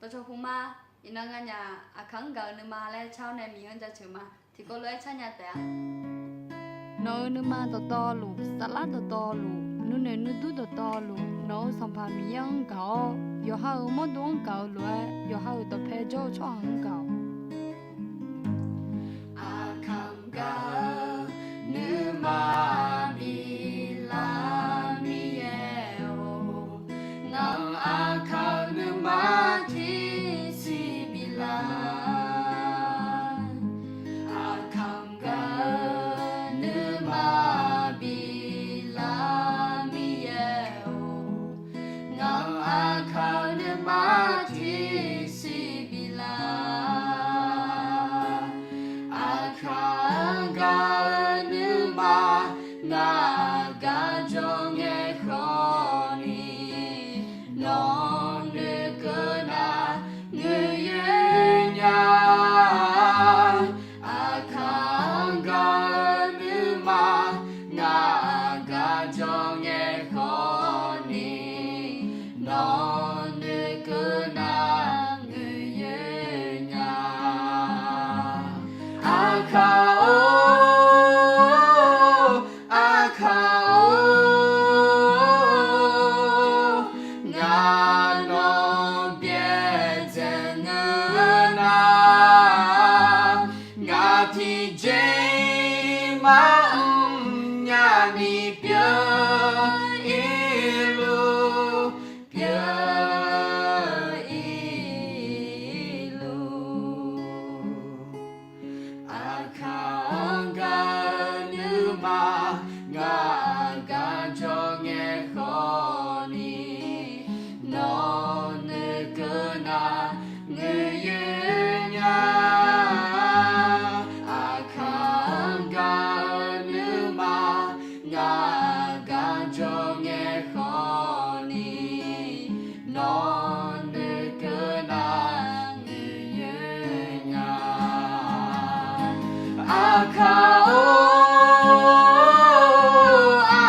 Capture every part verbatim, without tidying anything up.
Dawqcawq pu ma. Iqnan nganyaf Aqkaq-anr gaq-eu nuima laer car-awr nae Miqyaer-anr jaceuq ma. Tiqkawv lof-aer car nya taef-a. Nawq-euq nuima dawqtawvluf, saflar dawqtawvluf, nuinoeq nuidur dawqtawvluf, nawq-euq Sanqpaq Miqyaer-anr gaq-awr, yawqha-euq mawrdo-anr gaq-eu lof-aer, yawqha-euq dawqpae jawr-eu tsawrhaq-anr gaq-awq. Aqkaq-anr gaq-eu nuima biflaf Miqyaer-or, ngaq-anr aqkaq-eu nuima tiqsiq biflaf. Aqkaq-anr gaq-eu nuima biflaf Miqyaer-or, ngaq-anr aqkaq-eu nuima tiqsiq biflaf. Aqkaq-anr gaq-eu nuima ngaq gar jawr ngae khawfni, nawq-anr noeqkeuv nar ngoeqyoer nya. Aqkaq-anr gaq-eu nuima ngaq gar jawr ngae khawfni, nawq-anr noeqkeuv nar ngoeqyoer nya. Aqkaq-or, Aqkaq-or, ngaq nawq byaerdzae ngeur nar, ngaq tiqjeq maqmr nyani pyeuf-ir luf, pyeuf-ir luf. Aqkaq-anr gaq-eu nuima ngaq gar jawr ngae khawfni, nawq-anr noeqkeuv nar ngoeqyoer nya. Aqkaq-anr gaq-eu nuima ngaq gar jawr ngae khawfni, nawq-anr noeqkeuv nar ngoeqyoer nya. Aqkaq-or,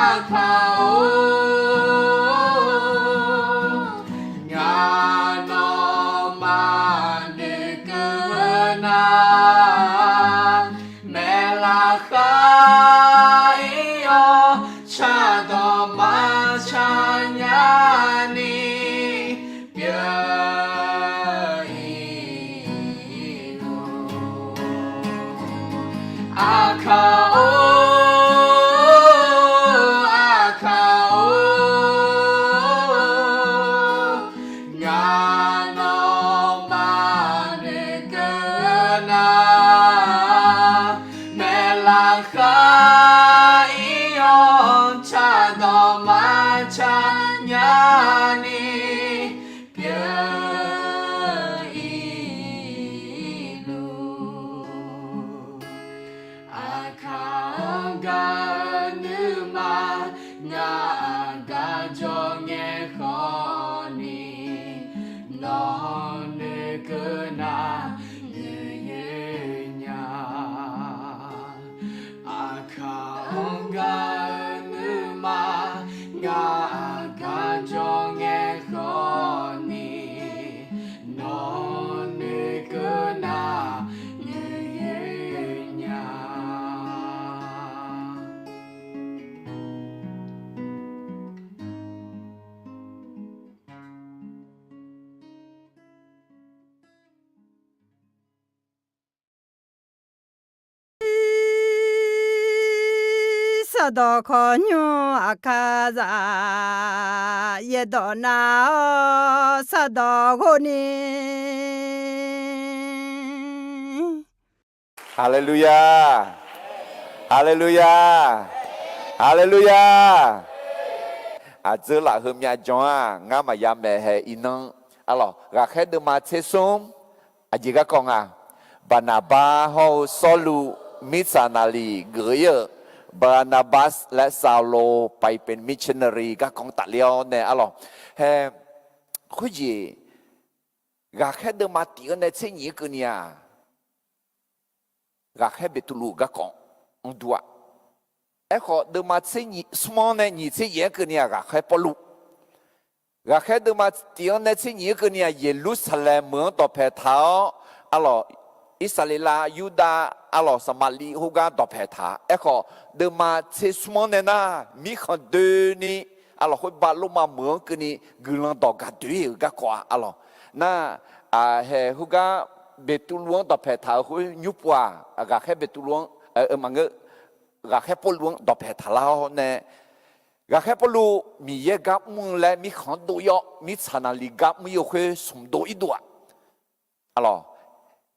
Aqkaq-or, ngaq nawmaf noeqkeuv nar, maeqlaf khar-ir-awr cardawq maqcar nyani pyeuf-ir luf. Aqkaq-or, Aqkaq-or, ngaq nawmaf noeqkeuv nar, maeqlaf khar-ir-awr cardawq maqcar nyani pyeuf-ir luf. Aqkaq-anr gaq-eu nuima ngaq gar jawr ngae khawfni, nawq-anr noeqkeuv nar ngoeqyoer nya. Aqkaq-anr gaq-eu nuima ngaq gar jawr ngae khawfni, nawq-anr noeqkeuv nar ngoeqyoer nya. Sardawq khawqnymr Aqkaqzaq yaerdawq nav-awr sardawq ghov ni. Haleluya! Haleluya! Haleluya! Aqdzeur lafheu myav jan-aq, ngar maqya maeqhae iqnan. Arlawq, ghaqkhaer deuvma tser smr aqjeq garkawv nga. Barnabas hawr-eu Sawrluv mirtsaq naqliq geuf-ir-euq, Barnabas laer Saulo ไปเป็น missionary garkawv tafler-awr nae arlawq. Hae, khoerjeq ghaqkhaer deuvma tif-eu nae tser nyiq-aer keuvni-aq, ghaqkhaer Beqtuvluv-euq garkawv-anr dur-a. Aerkhawf deuvma tser nyiq smr-anr nae nyiq tser yaef-aer keuvni-aq, ghaqkhaer Pawrluv. Ghaqkhaer deuvma tiq-anr nae tser nyiq-anr keuvni-aq, Yeqlursaqlaeq meuq-anr dawqpaeq taq-awr, arlawq, Irsaqleqlav, Yurdav, arlawq, Saqmaqliv khoergar dawqpaeq taq. Aerkhawf, deuvma tser smr-anr nae nar, mirkhanq doeni, arlawq, khoerbav Lormav meuq-anr keuvni guiqlanq dawq gaq doe-euq garkawv-a, arlawq. Nar, haeq khoergar Beqtuvluv-anr dawqpaeq taq-euq khoer nymr pov-aq, ghaqkhaer Beqtuvluv-anr, maqngeur, ghaqkhaer Pawrluv-anr dawqpaeq taqlar-awr nae, ghaqkhaer Pawrluv Miqyaer gar mr-eu laer mirkhanq-anr dov-ir-awr, mirtsaq naqliq gar mr-ir-eu khoer smq dov irdov-aq, arlawq,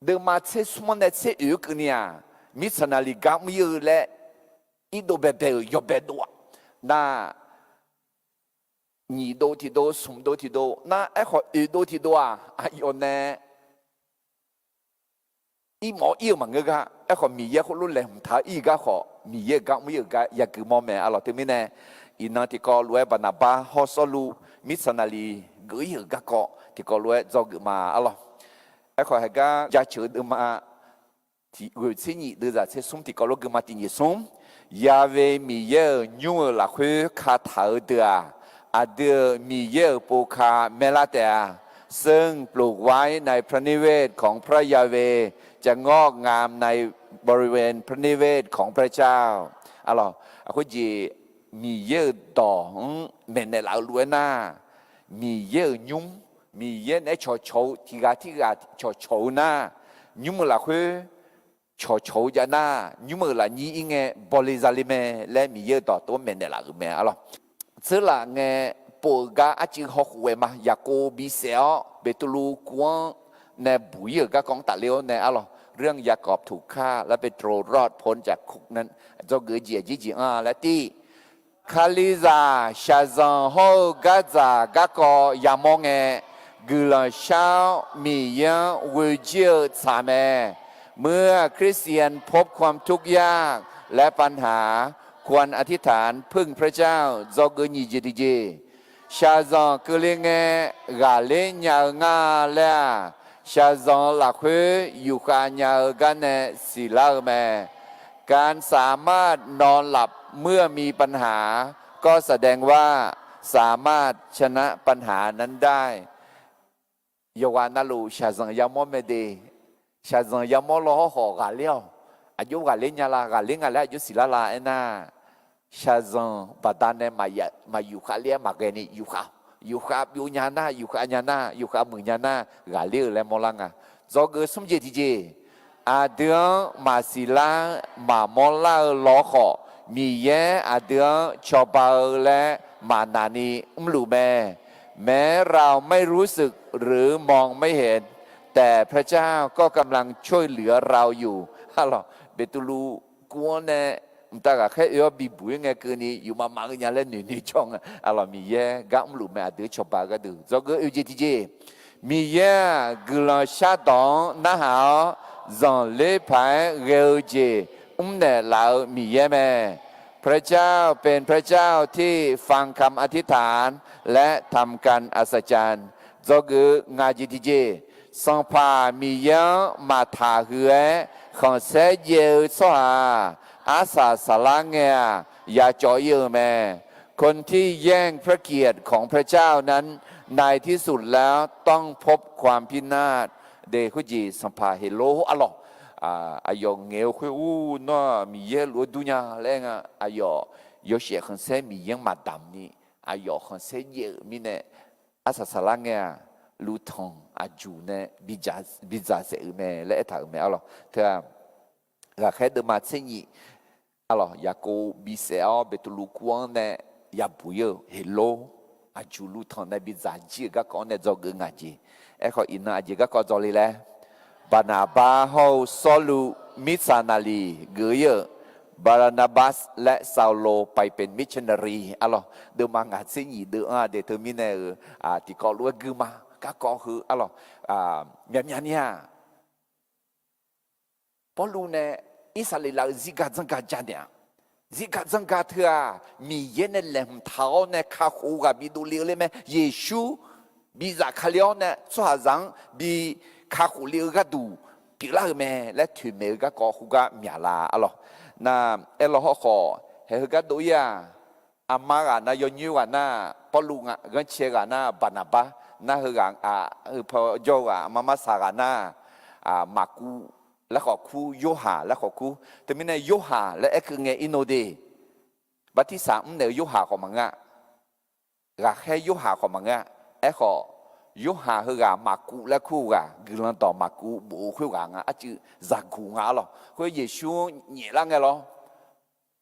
deuvma tser smr-anr nae tser oeq-anr keuvni-aq, mirtsaq naqliq gar mr-ir-eu laer irdov baebae-euq yawbae dov-aq. Nar, nyiq dov tiqdov, smq dov tiqdov, nar aerkhawf oeq dov tiqdov-aq, aqyawf nae irmawf-ir-euq maqngeur gar, aerkhawf Miqyaer khoerlof laeqhmq taq-awr ir-eu gar khawf, Miqyaer-euq gar mr-ir-euq gar yagui mawr mae, arlawq. Teumirnae, iqnan tiqkawv lof-aer Baqnaqbar hawr Sawrluv mirtsaq naqliq geuf-ir-euq garkawv tiqkawv lof-aer dzawgeuf ma, arlawq. Aerkhawf, heugar jaceuq-eu deuvma tiq ghoeq tser nyiq deuvzaq tser smr tiqkawv lof gui ma. Tiq nyiq smr, Yahweh Miqyaer-euq nymr-euq lafkhoer kataq-eu deuq-aq, aqdui-euq Miqyaer-euq pov ka maerlar taef-a. ซึ่งปลูกไว้ในพระนิเวศของพระยาห์เวห์ จะงอกงามในบริเวณพระนิเวศของพระเจ้า Arlawq, khoerjeq Miqyaer-euq dawq-anr maeqnaeq laf-eu lof-aer nar, Miqyaer-euq nymr, Miqyaer naeq-aer cawqcawq-eu tiq ghaq tirghaq cawqcawq-eu nar, nymr-euq lafkhoer cawqcawq-eu jav nar, nymr-euq lafnyir ir ngae bawle zale mae laer Miqyaer-euq dawq tov-anr maeqnaeq laf-euq mae, arlawq. Tseurlaf ngae pov-euq gar arcuiv hawkhof ghae ma. Yaqkov bisaef-awr Beqtuvluv kuv-anr nae buq-ir-euq garkawv-anr tafler-awr nae, arlawq, เรื่องยากอบถูกฆ่า และเปโตรรอดพ้นจากคุกนั้น dzawgeuf-eu jeq aqjeq jeq-anr laer tir, Kalizaq shaqzanq hawr-eu gardzaq garkawv yamawr ngae, guiqlanq shar-awr Miqyaer-anr ghoejir-eu tsaq mae. เมื่อคริสเตียนพบความทุกข์ยากและปัญหา ควรอธิษฐานพึ่งพระเจ้า dzawgeuf nyiq jeq tiqjeq. Shaqzanq keuvle ngae ghaqler nya-eu nga laer-aq, shaqzanq-eu lafkhoer yufkhav nya-eu gar nae siqlar-eu mae. การสามารถนอนหลับเมื่อมีปัญหา ก็แสดงว่าสามารถชนะปัญหานั้นได้ Yawqghaq navluf shaqzanq yamawr mae de. Shaqzanq yamawr law hawrkhawf ghaqler-awq. Aqjox ghaqler nya la, ghaqler nga laer aqjox siqlar la aernar, shaqzanq baqdanae maqyufkhav ler-aer maqghae ni yufkhav, yufkhav byov nya nar, yufkhav nya nar, yufkhav muiq nya nar, ghaqler-eu laer mawrlar nga. Dzawgeuf smr jeq tiqjeq, aqdui-anr maqsiq lar-aer maqmawr lar-eu lawr khawf, Miqyaer aqdui-anr cawba-eu laer maqnaq ni mrluf mae. แม้เราไม่รู้สึกหรือมองไม่เห็น แต่พระเจ้าก็กำลังช่วยเหลือเราอยู่ Arlawq, Beqtuvluv kuv-anr nae mqtav ghaqkhaer oe-awr bibuq-ir ngae keuvni yufmaf maf-eu nya laer noeq noeq jawr nga. Arlawq, Miqyaer gar mrluf mae, aqdui-anr cawba-eu gharduq. Dzawgeuf oe jeq tiqjeq, Miqyaer-aq guiqlanq shardawq-anr narhaq-awr, zanqler paq-aer ghae-eu jeq mrnaeq laf-eu Miqyaer mae. พระเจ้าเป็นพระเจ้าที่ฟังคำอธิษฐาน และทำการอัศจรรย์ Dzawgeuf ngaq jeq tiqjeq, Sanqpaq Miqyaer-anr maqtaq huiq-aer khanqsaer jaev-eu tsawrhaq-aq, arsaq saflar ngae-aq yacawv-ir-euq mae. คนที่แย่งพระเกียรติของพระเจ้านั้น ในที่สุดแล้วต้องพบความพินาศ De khoerjeq sanqpaq Heqlor arlawq, aqyawf ngaeq-eu khoer ur nawr-aq Miqyaer luf-eu dur nya laer nga. Aqyawf yawshaef khanqsaer Miqyaer-anr maqdamq ni, aqyawf khanqsaer jaev-euq mirnae arsaq saflar ngae-aq, luvtanq aqjuq nae bidzaq saef-euq mae laer aertaq-euq mae arlawq. Teu-aq, ghaqkhaer deuvma tser nyif arlawq, Yaqkov bisaef-awr Beqtuvluv kuv-anr nae yabuq-ir-eu Heqlor aqjuq luvtanq nae bidzaq jir-euq garkawv-anr nae dzawgeuf ngaq jeq. Aerkhawf iqnan aqjeq garkawv dzawle laer, Baqnaqbar hawr-eu Sawrluv mirtsaq naqliq geuf-ir-euq, Barnabas และซาโล ไปเป็นมิชชันนารี arlawq, deuvma ngaq tser nyif deuv-anr aqdui teumirnae-euq tiqkawv lof-aer guima garkawv heu arlawq, myaqmyaq ni-aq, Pawrluv nae Irsaqleqlav-euq zirgaq dzanrgaq janaeq-aq, zirgaq dzanrgaq teu-aq, Miqyaer nae laeqhmq taq-awr nae kakhof-eu ghaq bidov le-eu laer mae. Yeqsur bizaf kale-awr nae tsawrhaqzaq-anr bi kakhof le-eu gharduq pyeuflar-euq mae laer toeqmaeq-eu garkawv khoergar myaqlaf arlawq. Nar, aerlaw hawrkhawf, haeq heugar dov-ir-aq, Aqma ghaq nav yawnyoer ghaq nar Pawrluv nga, ghanrcae ghaq nar Baqnaqbar, nar heughaq, heu paw jawr-eu ghaq aqma marsaq ghaq nar Maqkuv laer khawf kur, Yorhaq laer khawf kur. Teumirnae Yorhaq laer aerkeuv ngae irnov de. Bartirsaq mrnaeq-eu Yorhaq khawf maqngeur-a. Ghaqkhaer Yorhaq khawf maqngeur-a. Aerkhawf, Yorhaq heughaq Maqkuv laer kur-eu ghaq, guiqlanq dawq Maqkuv bof-eu khoerghaq nga, arcuiv zaqguq nga arlawq. Khoer Yeqsur-anr nyaeflar ngae lawr.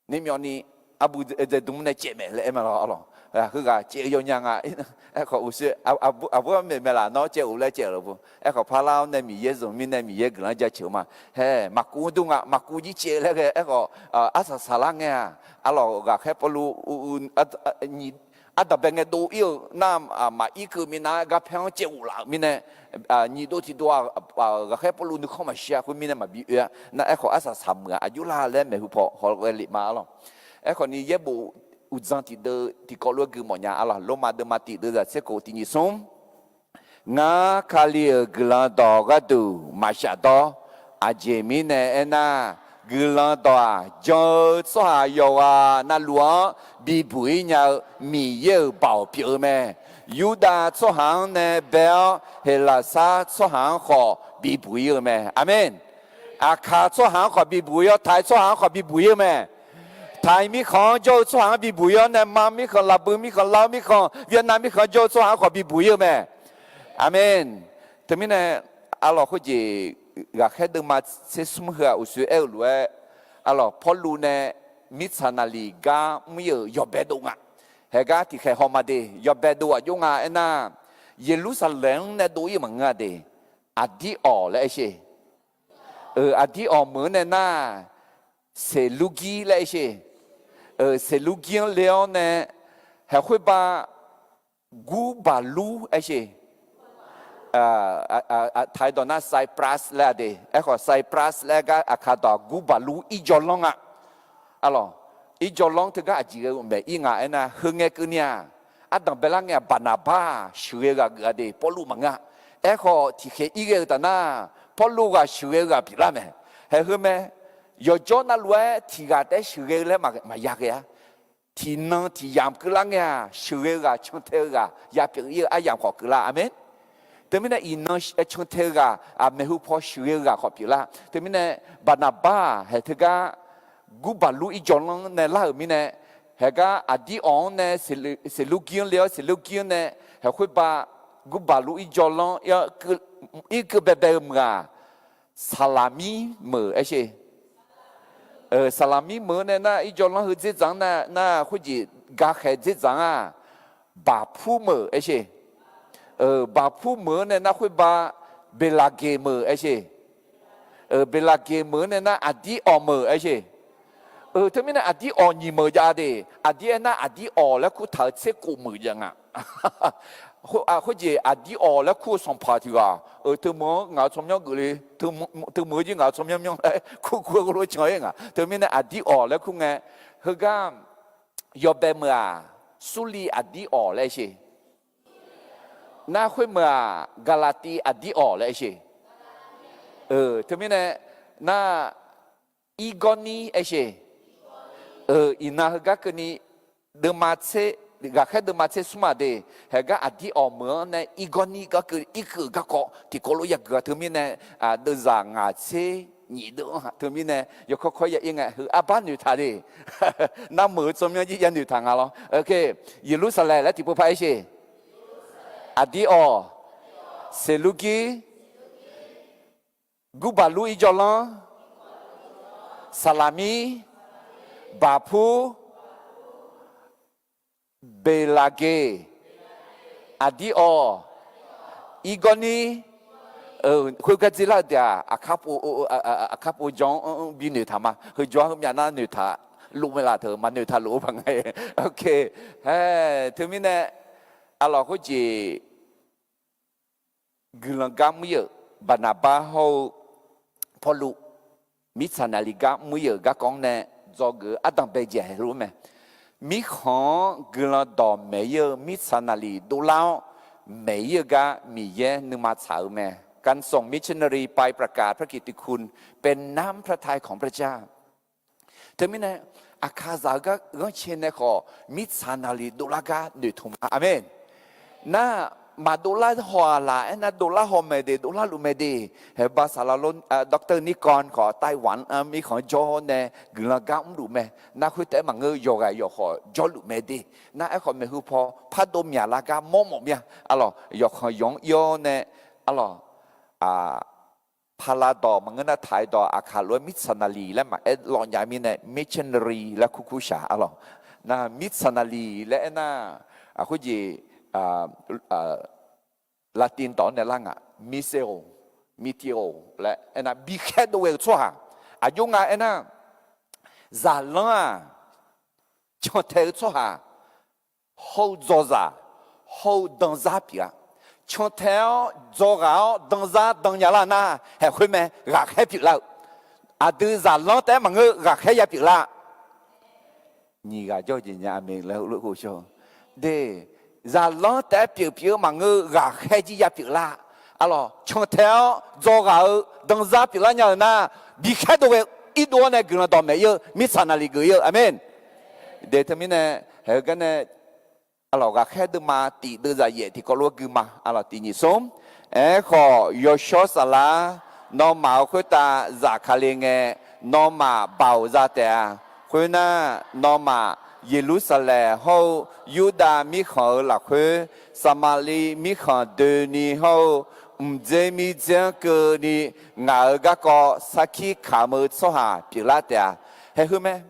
Nirmyawvni arbuq dzaeqdmr nae caev maeq laer aer ma lawr arlawq. Heughaq caev-eu yawnya nga. Aerkhawf uqshoe aqbur maeq mae laf, nawr caev of laer caev-euq lafbur. Aerkhawf parlar-awr nae Miqyaer zmq mirnae Miqyaer guiqlanq jaceuq-eu ma. Hae, Maqkuv dur nga, Maqkuv jir caev laer ghae. Aerkhawf arsaq saqlar ngae-aq, arlawq ghaqkhaer Pawrluv ardanqbae ngae dov ir-eu nar, maqir keuv minav-aer garpaer-anr caev of laf-euq mirnae, nyiq dov tiq dov-aq, ghaqkhaer Pawrluv nuikhanr maqshir-a. Khoermirnae maqbi oe-a. Nar aerkhawf arsaq saqmuiq-aq aqjox lar laer maeqhu paw hawghae lef ma arlawq. Aerkhawfni yaerbof uqdzan tiqdeuv tiqkawv lof-aer gui mawfnya arlawq. Lormav deuvma tiq deuvzaq tser khof tiq nyiq smr. Ngar Kali-euq guiqlanq dawq gharduq maqshaf dawr. Aqjeq mirnae aernar, guiqlanq dawq-aq, jan-eu tsawrhaq yawqghaq navluf-anr bibuq-ir nya-eu Miqyaer-euq baoq pyeuf-eu mae. Yurdav tsawrhaq-anr nae bae-awr, Heqlaqsar tsawrhaq-anr khawf bibuq-ir-eu mae. Aqmeq. Aqkaq tsawrhaq-anr khawf bibuq-ir-awr, Taiq tsawrhaq-anr khawf bibuq-ir-eu mae. Taiq mirkhanq-anr jawr-eu tsawrhaq-anr bibuq-ir-awr nae, Mam mirkhanq, Laqbui mirkhanq, Lav mirkhanq, Vietnam mirkhanq-anr jawr-eu tsawrhaq-anr khawf bibuq-ir-eu mae. Aqmeq. Teumirnae, arlawq khoerjeq ghaqkhaer deuvma tser smr heu-aq uqshoe aer-eu lof-aer, arlawq Pawrluv nae mirtsaq naqliq gar mr-ir-euq yawbae dov nga. Haegar tiqkhaeq haw ma de, yawbae dov aqjox nga aernar, Yeqlursaqlaeq-anr nae dov-ir maqngeur-a de. Aqdir awq laer aer sher. Aqdir awq meuq-anr nae nar, Seqlurgir laer aer sher. Seqlurgir-anr le-awr nae, haeq khoerbav Gurbaqlur aer sher. Taqdawq nar Cyprus laer-a de. Aerkhawf Cyprus laer gar aqkaq dawq-aq Gurbaqlur irjawvlanr-a. Arlawq, irjawvlanr teugar aqjeq ghae maeq-ir nga aernar, heu ngae keuvni-aq, ardanq baelar ngae-aq, Baqnaqbar-aq sheuqghae ghaq geuf-a de, Pawrluv maqngeur-a. Aerkhawf tiqkhaeq ir ghae-eu taf nar, Pawrluv ghaq sheuqghae-eu ghaq pyeuflar mae. Haeq heu mae, yawqjawr navluf-aer tiq ghaq taef-aer sheuqghae-eu laer maqya ghae-a. Tiqnan tiq yamq keuvlar ngae-aq, sheuqghae-eu ghaq, cantae-eu ghaq, yapyeuf ir-eu aryamq khawf keuvlar. Aqmeq. Teumirnae iqnan cantae-eu ghaq, maeqhu paw sheuqghae-eu ghaq khawf pyeuflar. Teumirnae Baqnaqbar-aq haeq teugar Gurbaqlur irjawvlanr nae lar-euq mirnae, haeq gar Aqdir awq-anr nae Seqlurgir-anr le-awr, Seqlurgir-anr nae haeq khoerbav Gurbaqlur irjawvlanr irkeuv baebae-eu meuq-aq, Saqlaqmir meuq aer sher. Saqlaqmir meuq-anr nae nar irjawvlanr heu dzerdzaq-anr nar, nar khoerjeq gakhaeq dzerdzaq-anr-aq, Baqpur meuq aer sher. Baqpur meuq-anr nae nar khoerbav Beqlaqgeq meuq aer sher. Beqlaqgeq meuq-anr nae nar Aqdir awq meuq aer sher. Teumirnae Aqdir awq nyiq meuq jav de. Aqdir aernar Aqdir awq laer kurtaq-euq tser khof meuq jav nga. Khoerjeq Aqdir awq laer kur-eu sanqpaq tiq ghaq-euq teumeuq-anr ngaq-euq tsawrmyanr geuf le. Teumeuq-eu jir ngaq-euq tsawrmyanr myanr laer kur kur-eu lof can-ir nga. Teumirnae Aqdir awq laer kur ngae, heugar yawbae meuq-aq, Surli Aqdir awq laer sher. Nar khoermeuq-aq, Gaqlaqtiv Aqdir awq laer sher. Teumirnae nar Irgawrnir aer sher. Iqnan heugar keuvni, deuvma tser, ghaqkhaer deuvma tser smr-aq de, haeq gar Aqdir awq meuq-anr nae Irgawrnir gar keuv irkeuv-euq garkawv tiqkawv lof yaguiq-a. Teumirnae deuvzaq ngaq tser nyiq deuv-anr teumirnae yawkawr kawr ya ir ngae, heu arbar noeqtaq de. Nar meuq-eu tsawrmyanr jir ya noeqtaq nga lawr. Yeqlursaqlaeq laer tiqpov par aer sher. Aqdir awq, Seqlurgir, Gurbaqlur irjawvlanr, Saqlaqmir, Baqpur, Beqlaqgeq, Aqdir awq, Irgawrnir, khoergar dzerlar-eu deuq-aq, aqkar pov jan-anr bi noeqtaq ma. Heu jawr-anr heumyav nar noeqtaq lov mae laf teu, maqnoeqtaq lof-eu paq nga. Teumirnae, arlawq khoerjeq guiqlanq gar mr-ir-euq Baqnaqbar hawr-eu Pawrluv, mirtsaq naqliq gar mr-ir-euq garkawv-anr nae dzawgeuf-eu ardanqbae jeq heulof-aer mae. Mirkhanq-anr guiqlanq dawq maeq-ir-eu mirtsaq naqliq dovlar-awr maeq-ir-eu gar Miqyaer nuima tsaq-eu mae. การส่งมิชชันนารีไปประกาศพระกิตติคุณ เป็นน้ำพระทัยของพระเจ้า. Teumirnae Aqkaqzaq-eu gar ghanrcae nae khawf, mirtsaq naqliq dovlar gar noeqtmq ma. Aqmeq. Nar, maqdovlar haw-aq laf aernar, dovlar haw mae de, dovlar luf mae de. Haeqba saqlaq lo, Doctor Nikon khawf, Taiwan-anr mirkhanq-anr jawr nae guiqlanq gar mrluf mae. Nar khoertaef-aer maqngeur, yawqghaq yawqkhawf jawrluf mae de. Nar aerkhawf, maeqhu paw pardov myaqlar gar mawrmawf mya. Arlawq, yawqkhanq yawq-anr ir-awr nae, arlawq, paqlaq dawq maqngeur nar, taq-eu dawq aqkaq lof-aer mirtsaq naqliq laer maqaer lawv nya mirnae, missionary laer kurkur shaq. Arlawq, nar mirtsaq naqliq laer aernar, khoerjeq, Latin dawq-anr nae lar nga, missio, missio laer aernar, bikhaer dov ghae-eu tsawrhaq. Aqjox nga aernar, zaqlanr-aq, cantae-eu tsawrhaq hawr-eu dzawzaq hawr-eu danzar pyeuf-a. Cantae-awr dzawghaq-awr danzar dan nya lar nar, haeq khoer mae, ghaqkhaer pyeuflar-eu. Aqdui zaqlanr taef-aer maqngeur, ghaqkhaer ya pyeuflar. Nyiq ghaq jawr-eu jeq nya, aqmeq laer heulof-aer shawr. De, zaqlanr taef-aer pyeuf pyeuf-eu maqngeur, ghaqkhaer jir ya pyeuflar. Arlawq, cantae-awr dzawghaq-eu danzar pyeuflar nya-euq nar, bikhaer dov ghae-eu, irdov-awr nae guiqlanq dawq maeq ir-eu, mirtsaq naqliq geuf ir-eu. Aqmeq. De teumirnae, haeq-eu gar nae, arlawq, ghaqkhaer deuvma tif deuvzaq yaef tiqkawv lof-aer gui ma. Arlawq, tiq nyiq smr. Aerkhawf, yawshawr saflar nawmaf-euq khoertav zafkale ngae, nawmaf baoq za taef-a. Khoernar, nawmaf Yeqlursaqlaeq hawr-eu Yurdav mirkhanq-euq lafkhoer, Saqmaqliv mirkhanq doeni hawr-eu mqdzer mirdzer-anr keuvni ngaq-euq garkawv sarkir kamq-eu tsawrhaq pyeuflar taef-a. Haeq heu mae.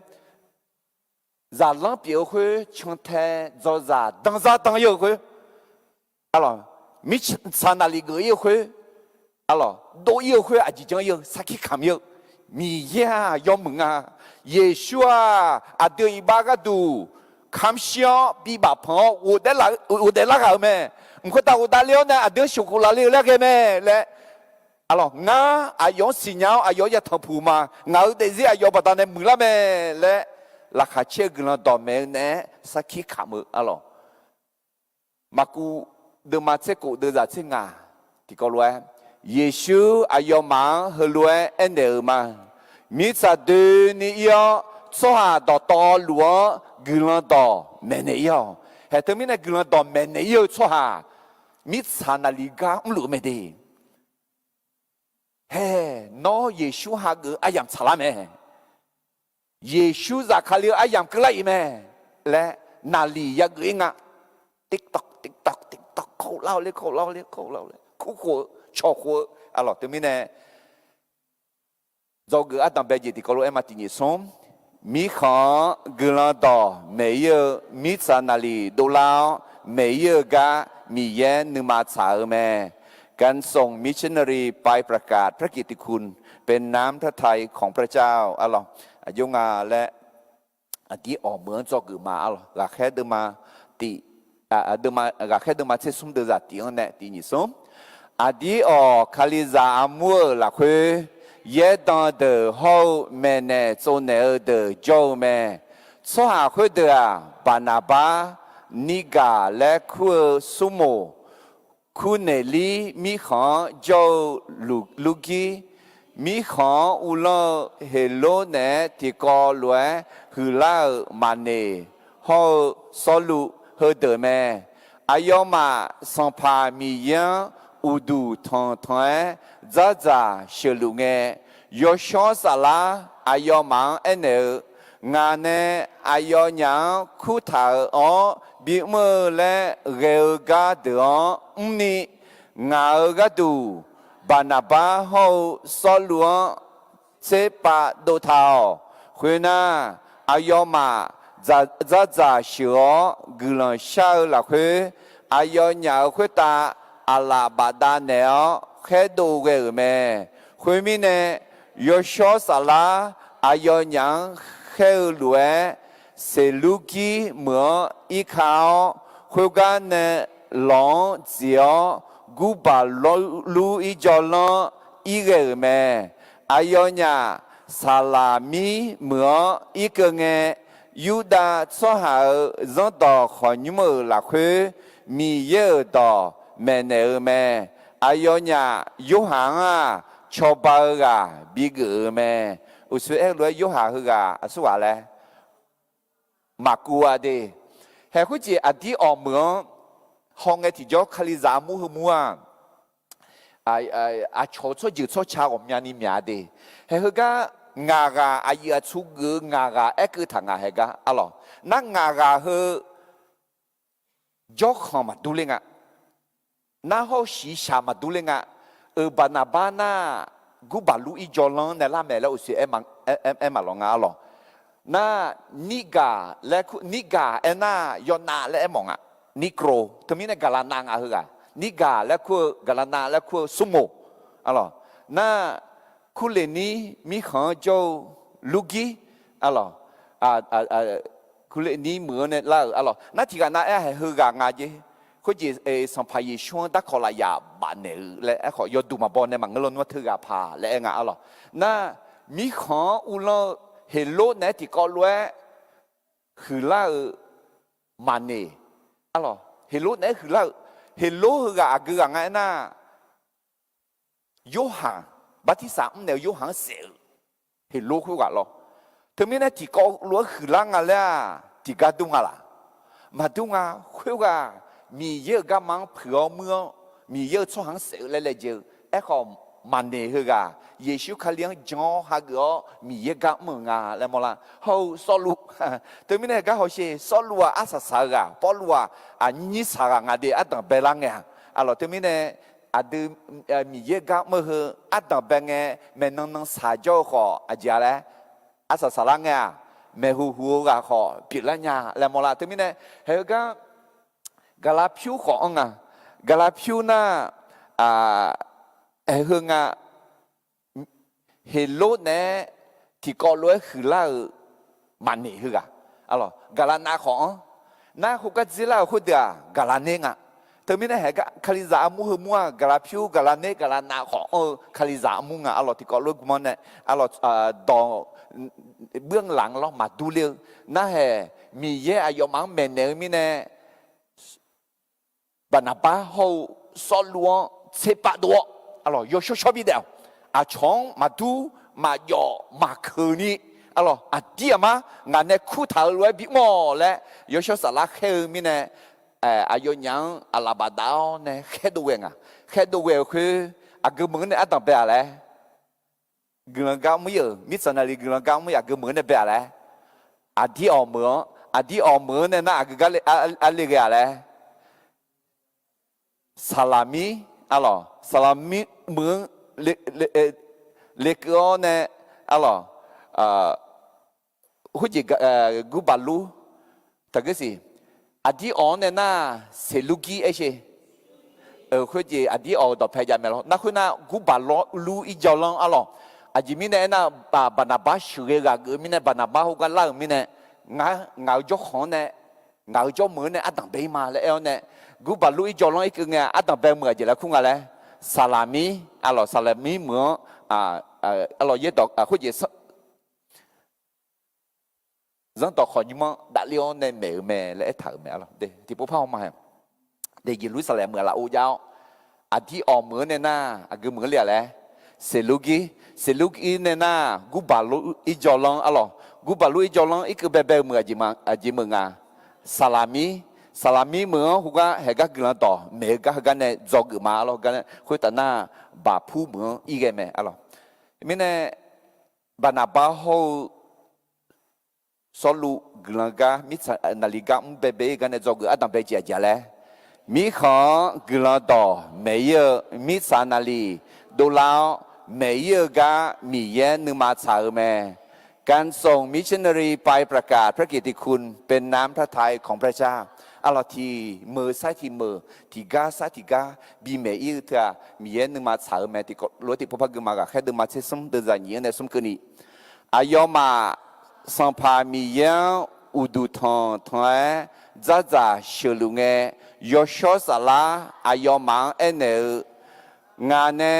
Zaqlanr pyeuf-eu khoer, cantae, dzawzaq, danzar dan ir-eu khoer, arlawq, mirtsaq naqliq geuf ir-eu khoer, arlawq, dov ir-eu khoer, aqjeq janr ir-eu, sarkir kamq ir-eu, Miqyaer-aq yawmuiq nga. Yeqsur-aq aqdui-euq iqbax gharduq kamq shir-awr bibaf panq-awr ghofdaef lar ghaq-euq mae. Mq khoertav ghofdaef le-awr nae aqdui-anr sheuqkhof laf le-eu laer ghae mae laer, arlawq, ngar aqyawf-anr siqnya-awr aqyawf-anr yatanq puq ma. Ngaq-euq daefzir aqyawf baqdanae muiqlar mae laer, laqkhaq caer-eu guiqlanq dawqmaeq-eu naeq-aer sarkir kamq-eu, arlawq, Maqkuv deuvma tser kof deuvzaq tser ngaq tiqkawv lof-aer, Yeqsur aqyawfmaf-anr heulof-aer aernaeq-euq ma. Mirtsaq doeni ir-awr, tsawrhaq dawqtawvluf-anr guiqlanq dawq maeqnaeq ir-awq. Haeq teumirnae guiqlanq dawq maeqnaeq ir-eu tsawrhaq, mirtsaq naqliq gar mrluf-eu mae de. Haeq, nawr Yeqsur hageuf-eu aryamq tsaqlar mae. Yeqsur zafkale-eu aryamq keuvlar-iq mae laer naqliq yageuf ir nga. Tiktok, tiktok, tiktok, kawvlar-awr ler, kawvlar-awr ler, kawvlar-awr ler, kurkhof-eu, cawqkhof-eu, arlawq, teumirnae dzawgeuf ardanqbae jeq tiqkawv lof-aer ma, tiq nyiq smr. Mirkhanq-anr guiqlanq dawq maeq ir-eu mirtsaq naqliq dovlar-awr maeq ir-eu gar Miqyaer nuima tsaq-eu mae. การส่งมิชชันนารีไปประกาศพระกิตติคุณ เป็นน้ำพระทัยของพระเจ้า arlawq, aqjox nga laer, aqdir awq meuq-anr dzawgeuf ma, arlawq, ghaqkhaer deuvma tif, ghaqkhaer deuvma tser smr deuvzaq tif-anr nae tiq nyiq smr. Aqdir awq, Kalizaq armur-euq lafkhoer yaerdan deuq hawr-eu maeqnaeq tsovnaeq-eu deuq jawr-eu mae. Tsawrhaq khoerdeuq-aq, Baqnaqbar, Nirgaq laer kur-eu Surmoq, Kurneqlir mirkhanq-anr jawr-eu Lurgir, mirkhanq-anr uvlanr-eu Heqlor naeq-aer tiqkawv lof-aer huiqlar-euq Maqneq, hawr-eu Sawrluv heudeuq mae. Aqyawfmaf Sanqpaq Miqyaer-anr uqduq tanqtanq-aer dzardzaq sheuqluf ngae, Yawshawr Saflar aqyawfmaf-anr aernaeq-eu, Ngaq nae aqyawfnyaf-anr kurtaq-euq-awr bimr-eu laer ghae-eu gardeuq-anr mrni, ngaq-euq gharduq Baqnaqbar hawr-eu Sawrluv-anr tserpav dovtaq-awq. Khoernar, aqyawfmaf dzardzaq sheuq-awr guiqlanq shar-eu lafkhoer, aqyawfnyaf-euq khoertav aqlaf bafdav naeq-awr khaerdov ghae-euq mae. Khoermirnae, Yawshawr Saflar aqyawfnyaf-anr khaer-eu lof-aer, Seqlurgir meuq-anr irka-awr, khoergar nae lawq-anr dziq-awr, Gurbaqlur irjawvlanr irghae-euq mae. Aqyawfnyaf Saqlaqmir meuq-anr irkeuv ngae, Yurdav tsawrhaq-euq zanrdawq khawqnymr-euq lafkhoer Miqyaer-euq dawq maeqnaeq-eu mae. Aqyawfnyaf Yorhaq-anr-aq, cawba-eu ghaq bigeuf-eu mae. Uqshoe aer-eu lof-aer Yorhaq heughaq aqsurghaq laer maqkuv-a de. Haeq khoerjeq aqdir awq meuq-anr hawngae tiqjawr Kalizaq armur heumur-aq, aqcawq-eu tsawrjeuq tsawrca ghawqmyani myaq-a de. Haeq heugar ngaq ghaq aqyuif aqtsu geuf-eu ngaq ghaq aerkeuv taq ngaq haeq gar arlawq. Nar ngaq ghaq heu jawrkhanq maqdur ler nga. Nar hawr-eu shiqshaq maqdur ler nga. Euq Baqnaqbar nar, Gurbaqlur Irjawlanr nae lar mae laer uqseq aer maqlawq nga arlawq. Nar, Nirgaq laer kur, Nirgaq aernar yawnav laer aermawf nga. Nigro teumirnae gaqlaqnav nga heughaq. Nirgaq laer kur-eu, gaqlaqnav laer kur-eu smrmoq arlawq. Nar, Kurleqnir mirkhanq-anr jawr-eu Lurgir arlawq. Kurleqnir meuq-anr nae lar-euq arlawq. Nar tiqghaq nav aer-a haeq heughaq nga jeq. Khoerjeq Sanqpaq Yeqsur-anr darkawq lafyaq bafnaeq-eu laer aerkhawf yawduq maqbaw nae maqngeur lawnmr teughaq paq laer aer nga arlawq. Nar, mirkhanq-anr uvlanr-eu Heqlor naeq-aer tiqkawv lof-aer huiqlar-eu maqneq arlawq. Heqlor naeq-aer huiqlar-eu, Heqlor heughaq aqgeu ghaq nga aernar, Yorhaq, bartirsaq mrnaeq-eu Yorhaq-anr saef-euq Heqlor khoerghaq lawr. Teumirnae tiqkawv lof-aer huiqlar nga laer-aq tiqgar dur nga laq? Maqdur nga. Khoerghaq Miqyaer-euq garma-anr puiq-awr muir-awr Miqyaer-euq tsawrhaq-anr saef-eu laer laejae-eu. Aerkhawf maqneq heughaq Yeqsur Kali-anr jan-awr hageuf-awr Miqyaer gar mr-euq nga laer mawrlar. Hawr-eu Sawrluv, teumirnae gar hawsher Sawrluv-aq arsaq saq-eu ghaq, Pawrluv-aq aqnyir nyir saq ghaq nga de ardanq bae lar ngae-aq arlawq. Teumirnae aqdui Miqyaer gar mr-eu heu ardanq bae ngae maeqnan nan saq jawr-eu khawf aqjeq-a laer arsaq saq lar ngae-aq, maeqhuq huq-eu ghaq khawf pyeuflar nya laer mawrlar. Teumirnae haeq heugar Gaqlaqpyur khawf anr nga. Gaqlaqpyur nar, haeq heu nga, Heqlor naeq-aer tiqkawv lof-aer huiqlar-euq maqneq heughaq arlawq. Gaqlaqnav khawf anr. Nar khoergar dzerlar-euq khoerdeuq-aq gaqlaqner nga. Teumirnae haeq gar Kalizaq armur heumur-aq gaqlaqpyur gaqlaqner gaqlaqnav khawf anr-eu Kalizaq armur nga arlawq. Tiqkawv lof-aer gmr-anr nae arlawq, dawq buir-anr laf-anr lawr maqdur ler-eu. Nar haeq Miqyaer aqyawfmaf-anr maeqnaeq-eu mirnae Baqnaqbar hawr-eu Sawrluv-anr tserpav dov-awr arlawq yawshawr shawr bi daef-awq. Aqcawq-anr maqdur maqjawf maqkeuq ni arlawq aqdir aqmar ngaq nae kurtaq-euq lof-aer bimr-awq laer yawshawr saflar khaer-eu mirnae, aqyawfnyaf-anr aqlaf bafdav-awr nae khaerdov ghae nga. Khaerdov ghae-euq khoer aqgeu meuq-anr nae ardanq bae-aq laer guiqlanq gar mr-ir-euq mirtsaq naqli guiqlanq gar mr-ir aqgeu meuq-anr nae bae-aq laer, aqdir awq meuq-anr aqdir awq meuq-anr nae nar aqgeu gar arle ghae-aq laer, saqlaqmir arlawq saqlaqmir meuq-anr lekeuv-awr nae arlawq, khoerjeq Gurbaqlur taqgeur siq. Aqdir awq-anr nae nar Seqlurgir aer sher. Khoerjeq aqdir awq-euq dawqpae jav mae lawr. Nar khoernar Gurbaqlur Irjawlanr arlawq. Aqjeq mirnae aernar, Baqnaqbar sheuqghae ghaq geuf-eu mirnae Baqnaqbar heugar lar-euq mirnae, ngar ngaq-euq jawrkhanq-anr nae ngaq-euq jawrmeuq-anr nae ardanq bae-ir ma laer aer-awr nae, Gurbaqlur Irjawlanr irkeuv ngae-aq ardanq bae meuq aqjeq laer kur nga laer, saqlaqmir arlawq saqlaqmir meuq-anr arlawq yaerdawq khoerjeq zanrdawq khawf nymr-anr davler-awr nae maeq-euq mae laer aertaq-euq mae arlawq. Tiqpov par-awr ma, Yeqlursaqlaeq meuq-aq lafov jav-awr, aqdir awq meuq-anr nae nar aqgeu meuq-anr le-aq laer, Seqlurgir, Seqlurgir nae nar Gurbaqlur Irjawlanr arlawq. Gurbaqlur Irjawlanr irkeuv baebae-eu meuq aqjeq meuq nga. Saqlaqmir, saqlaqmir meuq-anr heugar haeq gar guiqlanq dawq maeq-eu gar heugar nae dzawgeuf ma arlawq. Heugar nae khoertav nar Baqpur meuq-anr ir ghae mae arlawq. Mirnae Baqnaqbar hawr-eu Sawrluv guiqlanq gar mirtsaq naqli gar mr baebae-ir gar nae dzawgeuf ardanq bae jeq aqjeq laer, mirkhanq-anr guiqlanq dawq maeq-ir-eu mirtsaq naqli dovlar-awr maeq-ir-eu gar Miqyaer nuima tsaq-eu mae. การส่งมิชชันนารีไปประกาศพระกิตติคุณเป็นน้ำพระทัยของพระเจ้า arlawq tiq meuq sar tiq meuq tiq gar sar tiq gar bimaeq-ir-eu teu-aq Miqyaer nuima tsaq-eu mae. Tiqkawv lof-aer tiqpov par gui ma ghaqkhaer deuvma tsersmr deuvzaq nyiq-anr nae smr keuvni, aqyawfmaf Sanqpaq Miqyaer-anr uqduq tanqtanq-aer dzardzaq sheuqluf ngae, yawshawr saflar aqyawfmaf-anr aernaeq-eu, ngaq nae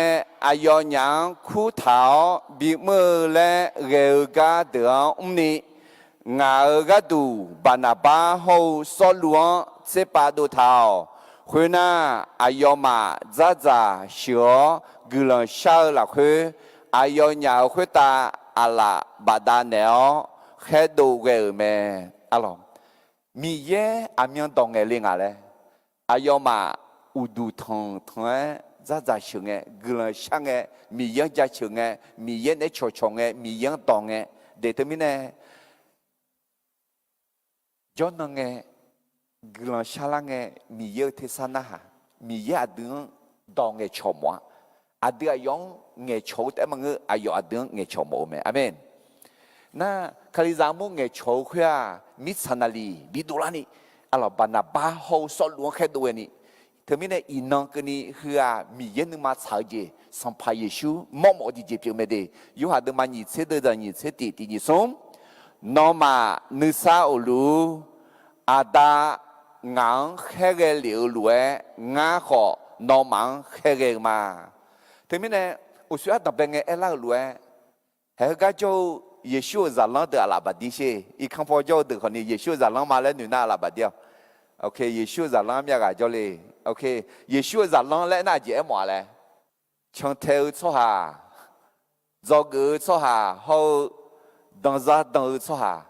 aqyawfnyaf-anr kurtaq-awr bimr-eu laer ghae-eu gar deuq-anr mrni, ngaq-euq gharduq Baqnaqbar hawr-eu Sawrluv-anr tserpav dovtaq-awq. Khoernar, aqyawfmaf dzardzaq sheuq-awr guiqlanq shar-eu lafkhoer, aqyawfnyaf-euq khoertav aqlaf bafdav naeq-awr khaerdov ghae-euq mae. Arlawq, Miqyaer aqmyan dawq ngaeq le ngaq laer, aqyawfmaf uqduq tanqtanq-aer dzardzaq sheuq ngae, guiqlanq shar ngae, Miqyaer-anr jaceuq ngae, Miqyaer naeq-aer cawqcawq ngae, Miqyaer-anr dawq ngae, daeq teumirnae jawrnan ngae, guiqlanq sharlar ngae, Miqyaer-euq tersar narhaq, Miqyaer aqdui-anr dawq ngaeqcawq mawf-a. Aqdui aqyawf-anr ngaeqcawq-eu taef-aer maqngeur, aqyawf aqdui-anr ngaeqcawq mawf-eu mae. Aqmeq. Nar, Kalizaq armur ngaeqcawq-eu khoer-aq, mirtsaq naqliq bi dovlarni, aqlawq Baqnaqbar hawr-eu Sawrluv-anr khaerdov ghaeni, teumirnae iqnan keuvni heu-aq Miqyaer nuima tsaq-eu jeq Sanqpaq Yeqsur mawrmawf-eu tiqjeq pyeuf mae de. Yorhaq deuvma nyiq tser deuv dzaq nyiq tser tiq tiq nyiq smr, nawmaf nuisar of luf-ur. Aqda ngaq-anr khaerghae lef-eu lof-aer, ngar khawf nawmaf-anr khaerghae-eu ma. Teumirnae uqshoe ardanqbae ngae aerlar-euq lof-aer, haeq heugar jawr-eu Yeqsur-euq zaqlanr deuq aqlaf baqdir sher. Irkanr paw jawr-eu deuq khawfni Yeqsur-euq zaqlanr ma laer noeq nar aqlaf baqdir-awq. Yeqsur-euq zaqlanr myav ghaq jawrle. Yeqsur-euq zaqlanr laer aernar aqjeq aermawf-a laer, cantae-eu tsawrhaq, dzawgeuf-eu tsawrhaq hawr-eu danzar dan-eu tsawrhaq,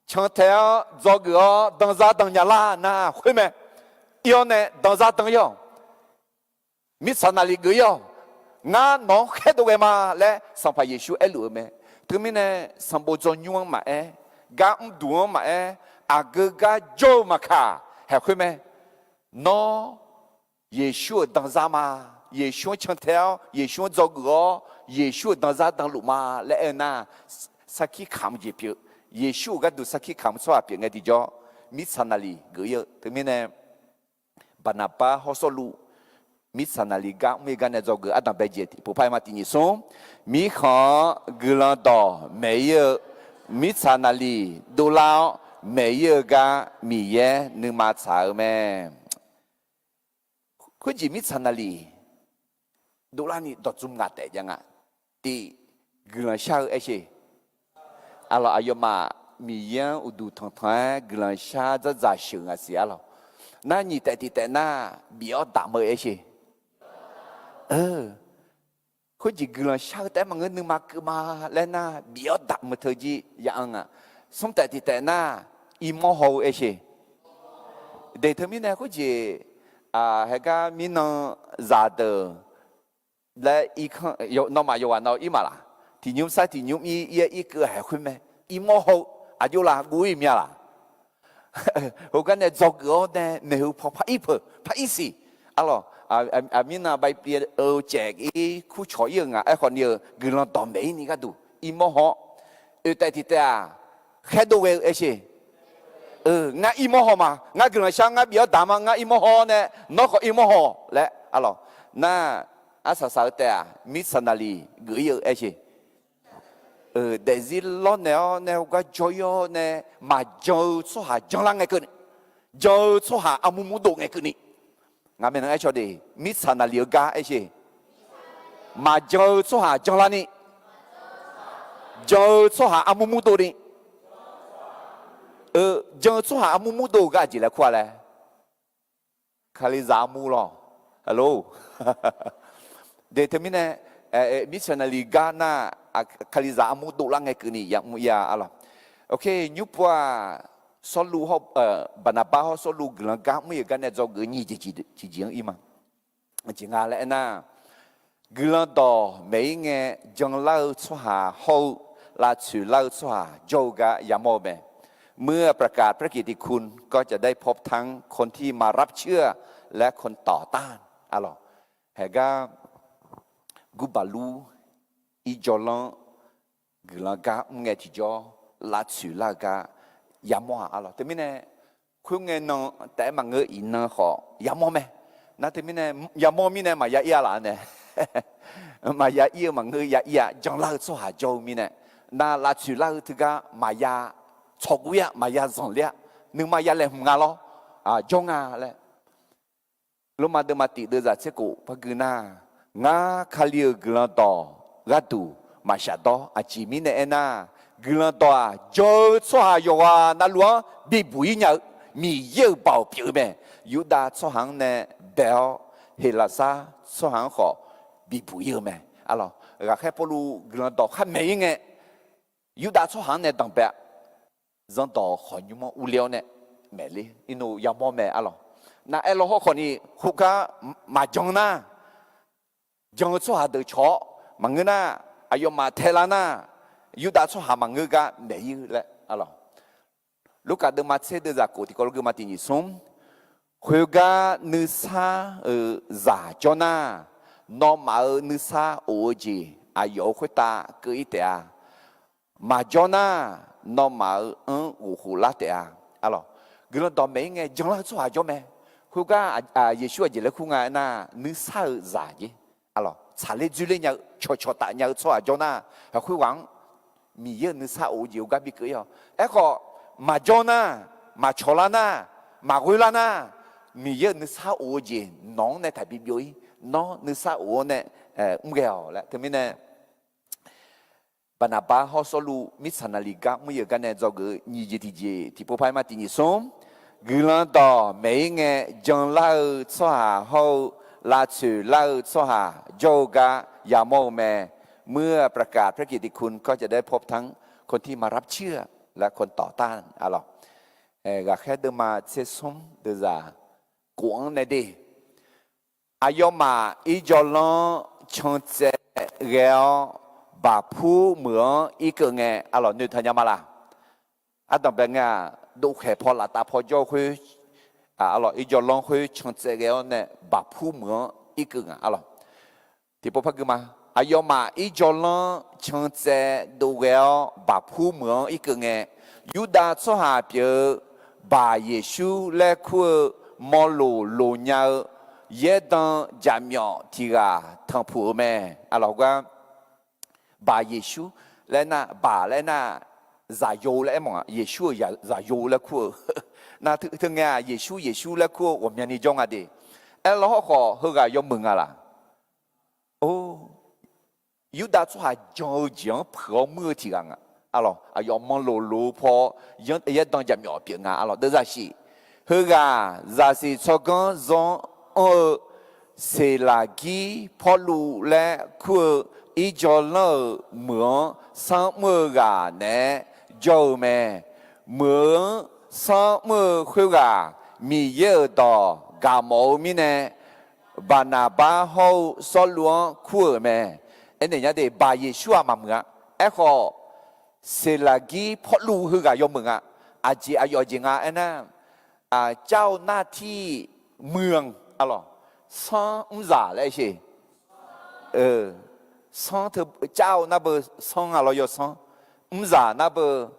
cantae-awr dzawgeuf-awr danzar dan nya lar nar khoer mae. Ir-awr nae danzar dan-ir-awq. Mirtsaq naqliq geuf-ir-awq. Ngar nawq-anr khaerdov ghae ma laer Sanqpaq Yeqsur aerluf-eu mae. Teumirnae sanqbof dzawnymr-anr maqaer, gar mrduq-anr maqaer, aqgeu gar jawr-eu maqkaq, haeq khoer mae. Nawr Yeqsur-euq danzar ma. Yeqsur-anr cantae-awr, Yeqsur-anr dzawgeuf-awr, Yeqsur-euq danzar danluf ma laer aer-eu nar, sarkir kamq jeq pyeuf. Yeqsur-euq gharduq sarkir kamq tsawrhaq pyeuf ngae tiqjawr, mirtsaq naqliq geuf-ir-eu. Teumirnae Baqnaqbar hawr Sawrluv, mirtsaq naqliq gar mr-ir gar nae dzawgeuf ardanqbae jeq tiqpov par-aer ma tiq nyiq smr, mirkhanq-anr guiqlanq dawq maeq-ir-eu, mirtsaq naqliq dovlar-awr maeq-ir-eu gar Miqyaer nuima tsaq-eu mae. Khoerjeq mirtsaq naqliq dovlarni dawqtsuif ngaq taef jav nga. Tiq, guiqlanq shar-eu aer sher. Aqlawq aqyawfmaf Miqyaer-anr uqduq tanqtanq-aer guiqlanq shar dzardzaq sheuq ngaq siq arlawq. Nar nyiq taef tiq taef nar bif-awr damq-eu aer sher. Khoerjeq guiqlanq shar-eu taef-aer maqngeur nuima keuv ma laer nar bif-awr damq-eu teu jir ya-anr nga. Smr taef tiq taef nar irmawr haw-eu aer sher. Daeq teumirnae khoerjeq, haegar mirnan zaqdeuq laer, nawmaf yawqghaq na-eu ir maqlaq? Tiq nymr sar tiq nymr ir, ir-aer irkeuv haeq khoer mae. Irmawr haw-eu aqjox laf guv-ir mya laq? Heugar nae dzawgeuf-awr nae maeqhu paw par ir peuq par ir siq. Arlawq, aqmirnan bae pyeuf-eu caef ir kur cawq ir-eu nga. Aerkhawf ni-euq guiqlanq dawq maeq ir ni gharduq irmawr haw-awr, oeq taef tiq taef-aq, khaerdov ghae-eu aer sher. Ngar irmawr haw ma. Ngar guiqlanq shar, ngar bif-awr damq ma. Ngar irmawr haw-awr nae nawr khawf irmawr haw laer arlawq. Nar, arsaq saq-eu taef-aq mirtsaq naqliq geuf ir-eu aer sher. Daefzir lawrnaeq-awr nae heugar jawr ir-awr nae maqjan-eu tsawrhaq janlar ngae keuvni, jan-eu tsawrhaq armur murdov ngae keuvni, ngaq maeqnan aer caw de, mirtsaq naqliq-eu gar aer sher. Maqjan-eu tsawrhaq janlarni, jan-eu tsawrhaq armur murdov ni. Jan-eu tsawrhaq armur murdov-eu gar aqjeq laer kur-a laer, Kalizaq armur lawr. Daeq teumirnae, mirtsaq naqliq gar nar, Kalizaq armur dovlar ngae keuvni yamr ir-a arlawq. Nymr pov-aq, Sawrluv, Baqnaqbar hawr Sawrluv guiqlanq gar mr-ir-eu gar nae dzawgeuf nyiq jeq tiqjeq-anr ir ma. Jeq nga laer aernar, guiqlanq dawq maeq ir ngae janlar-eu tsawrhaq hawr-eu lavtsoeq lar-eu tsawrhaq jawr-eu gar yamawr-eu mae. เมื่อประกาศพระกิตติคุณก็จะได้พบทั้งคนที่มารับเชื่อและคนต่อต้าน arlawq. Haegar gurbaqlur irjawrlanr guiqlanq gar mr ngae tiqjawr lavtsoeq lar-eu gar yamawr-aq arlawq. Teumirnae khoerngae nan taef-aer maqngeur, iqnan khawf yamawr mae. Nar teumirnae yamawr mirnae maqya ir-a laf-a nae, maqya ir-eu maqngeur, ya ir-a. Janlar-eu tsawrhaq jawr-eu mirnae, nar lavtsoeq lar-eu teugar maqya tsawqguv ir-a, maqya zanqler-a, nuima ya laeqhmq nga lawr, jawr nga laer. Lormav deuvma tiq deuv zaq tser khof par gui nar, ngar Kali-euq guiqlanq dawq gharduq maqshaf dawr. Aqjeq mirnae aernar, guiqlanq dawq-aq jan-eu tsawrhaq yawqghaq navluf-anr bibuq ir nya-eu Miqyaer-euq baoq pyeuf-eu mae. Yurdav tsawrhaq-anr nae bae-awr Heqlaqsar tsawrhaq-anr khawf bibuq ir-eu mae. Arlawq, ghaqkhaer Pawrluv guiqlanq dawq khar maeq ir ngae, Yurdav tsawrhaq-anr nae danqbae-a. Zanrdawq khawqnymr-anr urler-awr nae, maeqler, iqnoq yamawr mae arlawq. Nar aerlaw hawrkhawf ni khoergar maqjan nar, jan-eu tsawrhaq deuq cawq-awr maqngeur nar, aqyawfmaf taelar nar, Yurdav tsawrhaq maqngeur gar maeq-ir laer arlawq. Lurkaf deuvma tser deuvzaq kof tiqkawv lof geuma tiq nyiq smr. Khoergar nuisar-euq zaq jawr nar, nawmaf-euq nuisar of-eu jeq aqyawf-euq khoertav keuv-ir taef-a. Maqjawr nar, nawmaf-euq anr ghof khof lar taef-a. Arlawq, guiqlanq dawqmaeq-ir ngae janlar-eu tsawrhaq jawr mae. Khoergar Yeqsur aqjeq laer kur nga aernar, nuisar-euq zaq jer. Arlawq, tsaqler dzoerler nya-eu cawqcawq taf nya-eu tsawrhaq jawr nar, khoerghaq-anr Miqyaer-euq nuisar of-eu jeq heugar bikeuv-ir-awq. Aerkhawf, maqjawr nar, maqcawq lar nar, maqghoer lar nar, Miqyaer-euq nuisar of-eu jeq nawq-anr nae taqbi byov-ir, nawr nuisar of-awr nae mr ghae-awq laer. Teumirnae, Baqnaqbar hawr Sawrluv mirtsaq naqliq gar mr-ir-euq gar nae dzawgeuf-eu nyiq jeq tiqjeq tiqpov par-aer ma tiq nyiq smr. Guiqlanq dawqmaeq-ir ngae janlar-eu tsawrhaq hawr-eu lavtsoeq lar-eu tsawrhaq jawr-eu gar yamawr-eu mae. เมื่อประกาศพระกิตติคุณก็จะได้พบทั้งคนที่มารับเชื่อและคนต่อต้าน arlawq. Ghaqkhaer deuvma tser smr deuvzaq kof-anr nae de. Aqyawfmaf irjawvlanr cantsaev ghae-awr baqpur meuq-anr irkeuv ngae, arlawq, noeqtaq nya ma laq? Ardanqbae ngae-aq, dovkhaeq paw laftav paw jawr-eu khoer, arlawq, irjawvlanr khoer cantsaev ghae-awr nae baqpur meuq-anr irkeuv nga, arlawq. Tiqpov par gui ma. Aqyawfmaf irjawvlanr cantsaev dov ghae-awr baqpur meuq-anr irkeuv ngae, Yurdav tsawrhaq pyeuf-eu Baq Yeqsur laer kur-eu mawloq loq nya-eu yaerdan jaqmyawf tiq ghaq tanqpuq-eu mae. Arlawq, gar Baq Yeqsur laer nar, Baq laer nar, zaqyo laer aermawf-a. Yeqsur-euq zaqyo laer kur-eu nar, teu ngae-aq, Yeqsur Yeqsur laer kur-eu ghawqmyani jawr nga de. Aerlaw hawrkhawf heughaq yawmuiq nga laq? Or, Yurdav tsawrhaq jan-eu jeq-anr peuq-awr muir-eu tiq ghaq nga. Arlawq, aqyawf mawloq loq-eu paw yaerdan jaqmyawf pyeuf nga, arlawq, deuvzaq shif. Heughaq zaqsiq tsawrganr zawr anr-eu Seqlaqgir Pawrluv laer kur-eu irjawvlanr-euq meuq-anr sanr mr-eu ghaq naeq-aer jawr-eu mae. Meuq-anr sanr mr-eu khoerghaq Miqyaer-euq dawq gaqmawf-eu mirnae, Baqnaqbar hawr-eu Sawrluv-anr kur-euq mae. Aernaeq nya de, Baq Yeqsur-aq maqmuiq-a. Aerkhawf, Seqlaqgir Pawrluv heughaq yawmuiq nga. Aqjeq aqyawf jeq nga aernar, car-eu nar tir muiq-anr, arlawq, sanr mrzaq laer sheq. Sanr teu car-eu nar beu sanr-a lawr yawsanr, mrzaq nar beu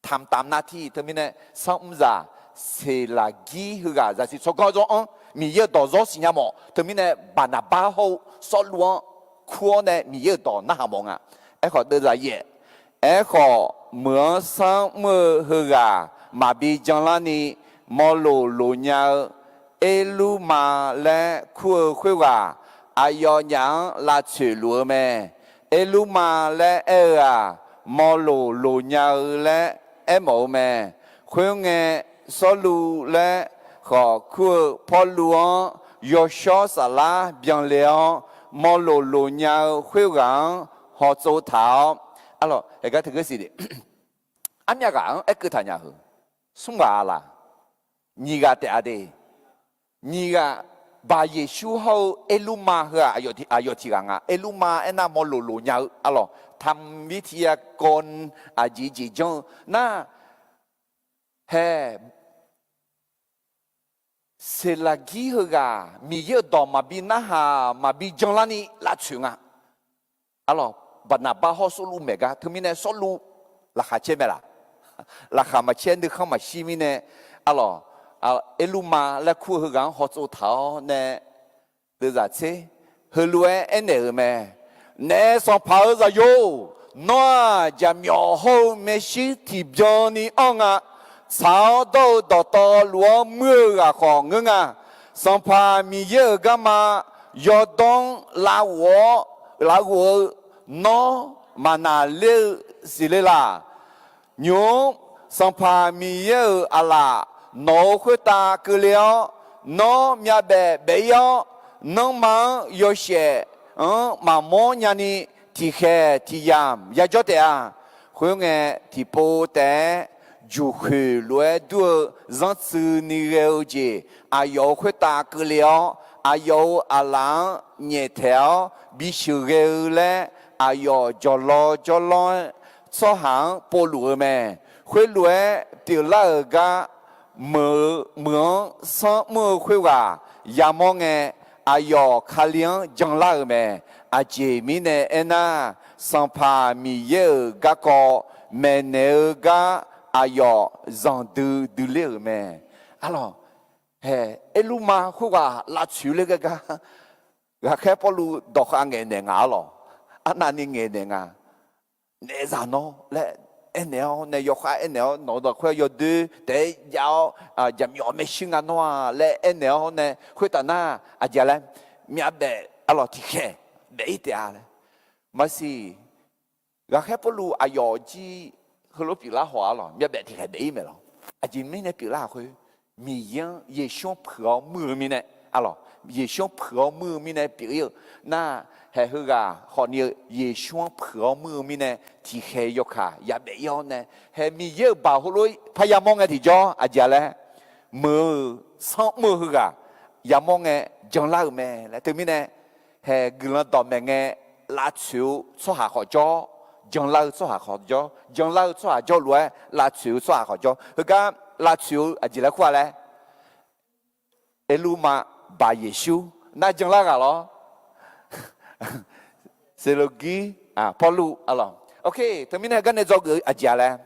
tamqtamq nar tir. Teumirnae sanr mrzaq Seqlaqgir heughaq zaqsiq tsawrganr zawr anr Miqyaer-euq dawq zawr siqnya mawf. Teumirnae Baqnaqbar hawr-eu Sawrluv-anr kur-awr nae Miqyaer-euq dawq narhaq mawf nga. Aerkhawf, deuvzaq yaef. Aerkhawf, meuq-anr sanr mr-eu heughaq maqbi janlarni, mawloq loq nya-eu Erlurma laer kur-eu khoerghaq aqyawfnyaf-anr lavtsoeq luf-eu mae. Erlurma laer aer-eu-aq, mawloq loq nya-eu laer aermawf-eu mae. Khoerngae, Sawrluv laer khawf kur-eu Pawrluv-anr yawshawr saflar byanle-awr, mawloq loq nya-eu khoerghaq-anr hawtsov taq-awr, arlawq, aergar teugar siq de. Armyav ghaq-anr aerkeuv taq nya heu, smr ghaq-a laq? Nyiq ghaq taef-a de. Nyiq ghaq, Baq Yeqsur hawr-eu Erlurma heu-aq, aqyawf tiq ghaq nga. Erlurma aernar, mawloq loq nya-eu, arlawq, tamqmir tiq ya kawv aqjeq jeq janr-eu nar, hae, Seqlaqgir heughaq Miqyaer-euq dawq maqbi narhaq maqbi janlarni lavtsoeq nga. Arlawq, Baqnaqbar hawr Sawrluv maeq gar. Teumirnae Sawrluv laqkhaq caer mae laq? Laqkhaq maqcaer, nuikhanr maqshir mirnae, arlawq, Erlurma laer kur-eu heughaq-anr hawtsov taq-awr nae, deuvzaq tser, heulof-aer aernaeq-euq mae. Naef sanqpaq-euq zaqyo, nawr-aq jaqmyawf hawr-eu maershuir tiqbyan ni anr nga. Tsaq-awr dawr-eu dawqtawvluf-anr muir-eu ghaq khawf ngeur nga. Sanqpaq Miqyaer-euq garma yawdawr-anr lavghof-awr, lavghof-eu nawr maqnaqler-eu siqle laq? Nymq-mr Sanqpaq Miqyaer-euq aqlaf nawq-euq khoertav keuvle-awr, nawr myavbaef baef-ir-awr, nanrma-anr yawshaef-anr maqmawr nyani, tiqkhaeq tiqyamq yajawr taef-a. Khoerngae, tiqpov taef-aer juqkhoeq lof-aer dur-eu zanrtsuini ghae-eu jeq, aqyawf-euq khoertav keuvle-awr, aqyawf-euq aqlaf-anr nyaeftaeq-awr bisheuq ghae-eu laer, aqyawf jawqlawr jawrlawr-aer tsawrhaq-anr povluf-eu mae. Khoerlof-aer pyeuflar-euq gar meuq-eu, meuq-anr sanrmr-eu khoerghaq yamawr ngae, aqyawf Kali-anr janlar-euq mae. Aqjeq mirnae aernar, Sanqpaq Miqyaer-euq garkawv maeqnaeq-eu gar aqyawf zanqdui dui ler-euq mae. Arlawq, hae, Erlurma khoerghaq lavtsoeq ler ghae gar, ghaqkhaer Pawrluv dawqkhav ngaeqnaeq nga arlawq. Arnavni ngaeqnaeq nga. Naef zaq nawr laer aernaeq-awr nae, yawkhav aernaeq-awr, nawq-eu dawq khoer yawdoer taef-aer jav-awr, jaqmyawf maershuir nga nawr-aq laer aernaeq-awr nae, khoertaf nar aqjeq laer, myavbaef arlawq tiqkhaeq baef-ir taef-a laer. Maqsiq, ghaqkhaer Pawrluv aqyawf jir heulof pyeuflar haw arlawq, myavbaef tiqkhaeq baef-ir maeq lawq. Aqjeq mirnae pyeuflar-aq khoer, Miqyaer-anr Yeqsur-anr puiq-awr muir-eu mirnae, arlawq, Yeqsur-anr puiq-awr muir-eu mirnae pyeuf-ir-eu nar, hae heughaq khawfni-eu Yeqsur-anr puiq-awr muir-eu mirnae tiqkhaeq yawkaq yadaef-ir-awr nae, hae Miqyaer-euq baoq heulof-aer parya mawr ngae tiqjawr aqjeq laer, meuq-eu sanrmr-eu heughaq yamawr ngae janlar-euq mae laer. Teumirnae, hae guiqlanq dawqmaeq ngae lavtsoeq-eu tsawrhaq khawf jawr, janlar-eu tsawrhaq khawf jawr, janlar-eu tsawrhaq jawrluf-aer lavtsoeq-eu tsawrhaq khawf jawr. Heugar lavtsoeq-eu aqjeq laer kur-a laer, Erlurma, Baq Yeqsur, nar janlar ghaq lawr. Seqloqgir, Pawrluv, arlawq. Teumirnae garnae dzawgeuf-eu aqjeq-a laer,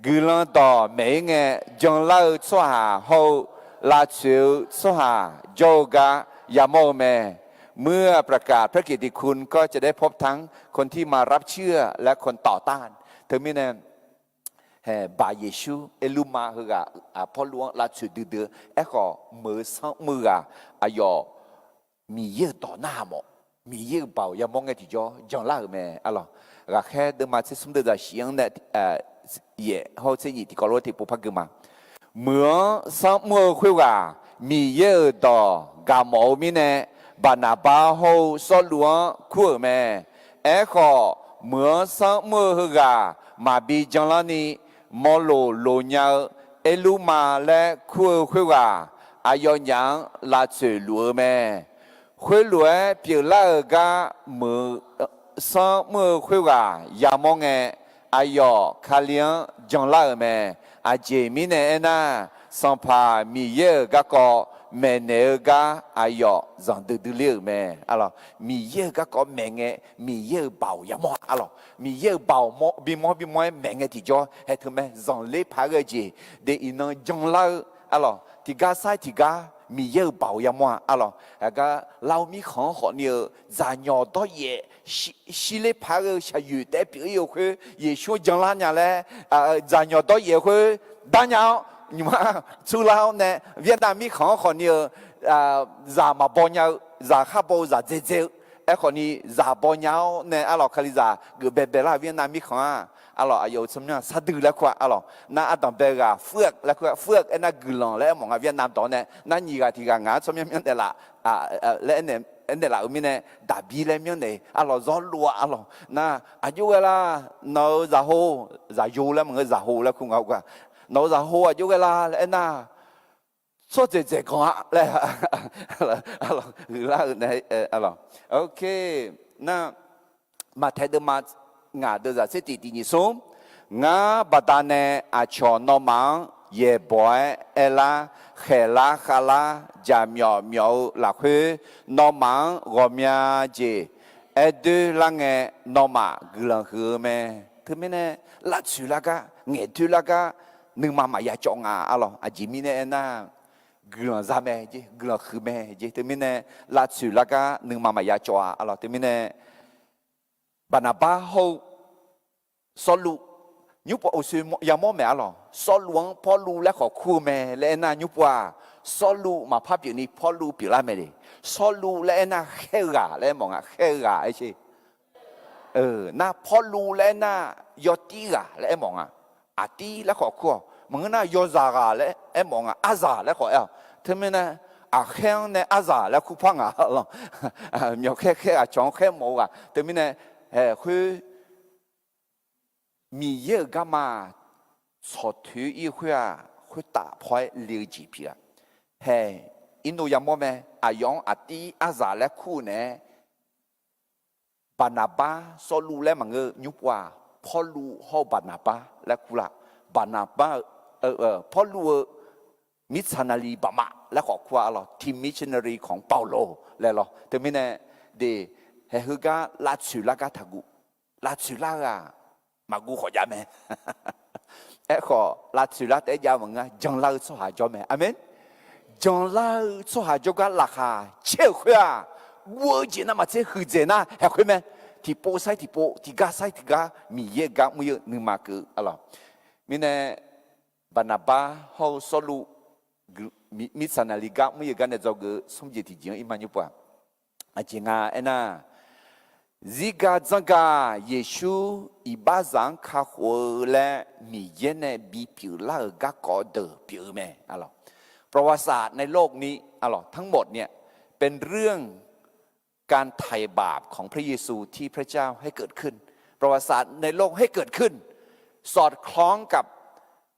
guiqlanq dawqmaeq-ir ngae janlar-eu tsawrhaq hawr-eu lavtsoeq-eu tsawrhaq jawr-eu gar yamawr-eu mae. เมื่อประกาศพระกิตติคุณ ก็จะได้พบทั้งคนที่มารับเชื่อและคนต่อต้าน Teumirnae, hae Baq Yeqsur, Erlurma heughaq Pawrluv-anr lavtsoeq duidui-eu. Aerkhawf meuq-eu sanrmr-eu ghaq aqyawf Miqyaer-euq dawq narhaq mawf, Miqyaer-euq baoq yamawr ngae tiqjawr janlar-euq mae, arlawq. Ghaqkhaer deuvma tser smr deuv zaqsiq-anr nae, yaef hawr-eu tser nyif tiqkawv lof-aer tiqpov par gui ma. Meuq-anr sanrmr-eu khoerghaq Miqyaer-euq dawq gaqmawf-eu mirnae, Baqnaqbar hawr-eu Sawrluv-anr kur-euq mae. Aerkhawf, meuq-anr sanrmr-eu heughaq maqbi janlarni, mawloq loq nya-eu Erlurma laer kur-eu khoerghaq aqyawfnyaf-anr lavtsoeq luf-eu mae. Khoerlof-aer pyeuflar-euq gar meuq sanrmr-eu khoerghaq yamawr ngae, aqyawf Kali-anr janlar-euq mae. Aqjeq mirnae aernar, Sanqpaq Miqyaer-euq garkawv maeqnaeq-eu gar aqyawf zanqdui dui ler-euq mae, arlawq. Miqyaer-euq garkawv maeq ngae, Miqyaer-euq baoq yamawr-a, arlawq. Miqyaer-euq baoq bimawr bimawr-aer maeq ngae tiqjawr hae teumae zanqler paq-aer ghae jeq de iqnan janlar-eu, arlawq. Tiqgar sar-aer tiqgar Miqyaer-euq baoq yamawr-a, arlawq. Aqgar lar-eu mirkhanq-anr khawfni-eu zaqnyawq dawryaef shirler paq-aer ghae-eu shaqyoeq taef-aer pyeuf-ir-eu khoer Yeqsur-anr janlar nya laer, zaqnyawq dawryaef khoer darnya-awr nymq-mr tsurlar-awr nae Vietnam mirkhanq-anr khawfni-eu zaq maqbaw nya-eu, zaq khar baw-eu zaq dzaedzae-eu, aerkhawfni zaq baw nya-awr nae arlawq, Kalizaq geuf baebae lar-euq Vietnam mirkhanq-aq, arlawq, aqyawf-euq tsawrmyanr sardui laer kur-a, arlawq, nar ardanq bae ghaq เฟือก laer kur-a, เฟือก aernar guiqlanq laer aermawf nga, Vietnam dawq nae nar nyiq ghaq tiq ghaq ngaq-anr tsawrmyanr myanrnaeq laf laer aernaeq laf-euq mirnae, daqbir laer myanrnaeq, arlawq, zawrlof-a, arlawq, nar aqjox ghae la, nawq-euq zaqho, zaqyo laer maqngeur, zaqho laer kur nga-a, nawq-euq zaqho aqjox ghae la laer aernar, tsawrdzaeq dzaeq ganq-a laer, arlawq, huiqlar-euq nae, arlawq, nar Maqtaeq deuvma ngaq deuvzaq tser tiq tiq nyiq smr, ngar baqdanae aqcawq nawmaf-anr yaeqbawq-aer aerlar, khaeqlar khavlar jaqmyawf myawf-eu lafkhoer, nawmaf-anr ghawqmya jeq aer doer lar ngae, nawmaf guiqlanq huiq-eu mae. Teumirnae lavtsoeq lar gar, ngaeqdoer lar gar, nuima maqya cawv nga, arlawq. Aqjeq mirnae aernar, guiqlanq za mae jeq, guiqlanq huiq mae jeq. Teumirnae lavtsoeq lar gar nuima maqya cawv-a, arlawq. Teumirnae Baqnaqbar hawr-eu Sawrluv, nymrpov uqshoe yamawr mae, arlawq. Sawrluv-anr Pawrluv laer khawf kur-eu mae laer aernar, nymrpov-aq, Sawrluv maqpar pyeufni Pawrluv pyeuflar mae le. Sawrluv laer aernar khaer-eu ghaq laer aermawf nga, khaer-eu ghaq aer sher. Nar Pawrluv laer aernar, yawtir ghaq laer aermawf nga. Aqtir laer khawf kur-awq. Maqngeur nar, yawzaq ghaq laer aermawf nga, arzaq laer khawf aer-awq. Teumirnae aqkhaer-anr nae arzaq laer kur par ngaq, arlawq. Myawqkhaer khaer aqcawq-anr khaer mawf-eu ghaq. Teumirnae, khoer Miqyaer-euq garma-aq, tsawqtoeq-ir khoer-aq, khoertav paw-aer le-eu jeq pyeuf-a. Hae, irnov yamawr mae. Aqyawf-anr aqtir arzaq laer kur-eu naeq-aer, Baqnaqbar, Sawrluv laer maqngeur, nymr pov-aq, Pawrluv hawr-eu Baqnaqbar laer kur lar. Baqnaqbar-eu, Pawrluv-eu mirtsaq naqli baqmaf laer khawf kur-a lawr. Ti missionary khawf-anr Pawrluv laer lawr. Teumirnae, de, haeq heugar lavtsoeq lar gar taqguv. Lavtsoeq lar-eu-aq, maqguv khawf jav mae. Aerkhawf, lavtsoeq lar taef-aer jav maqngeur-a, janlar-eu tsawrhaq jawr mae. Aqmeq. Janlar-eu tsawrhaq jawrgar laqkhaq caer-euq khoer-aq, guv-eu jeq navmaqtser huiqdzaeq nar haeq khoer mae. Tiqpov sair tiqpov, tiqgar sair tiqgar, Miqyaer-euq gar mr-ir-eu nuima keuv-eu, a lawq. Mirnae, Baqnaqbar hawr-eu Sawrluv, mirtsaq naqli gar mr-ir-eu gar nae dzawgeuf-eu smr jeq tiqjeq-anr ir ma nymr pov-aq. Aqjeq nga aernar, zirgar dzanrgaq Yeqsur iqbaxzaq-anr kakhof-eu laer Miqyaer nae bipyeuf lar-euq garkawv deuq pyeuf-eu mae, a lawq. ประวัติศาสตร์ในโลกนี้ a lawq, ทั้งหมดเนี่ย เป็นเรื่องการไถ่บาปของพระเยซูที่พระเจ้าให้เกิดขึ้น ประวัติศาสตร์ในโลกให้เกิดขึ้น สอดคล้องกับ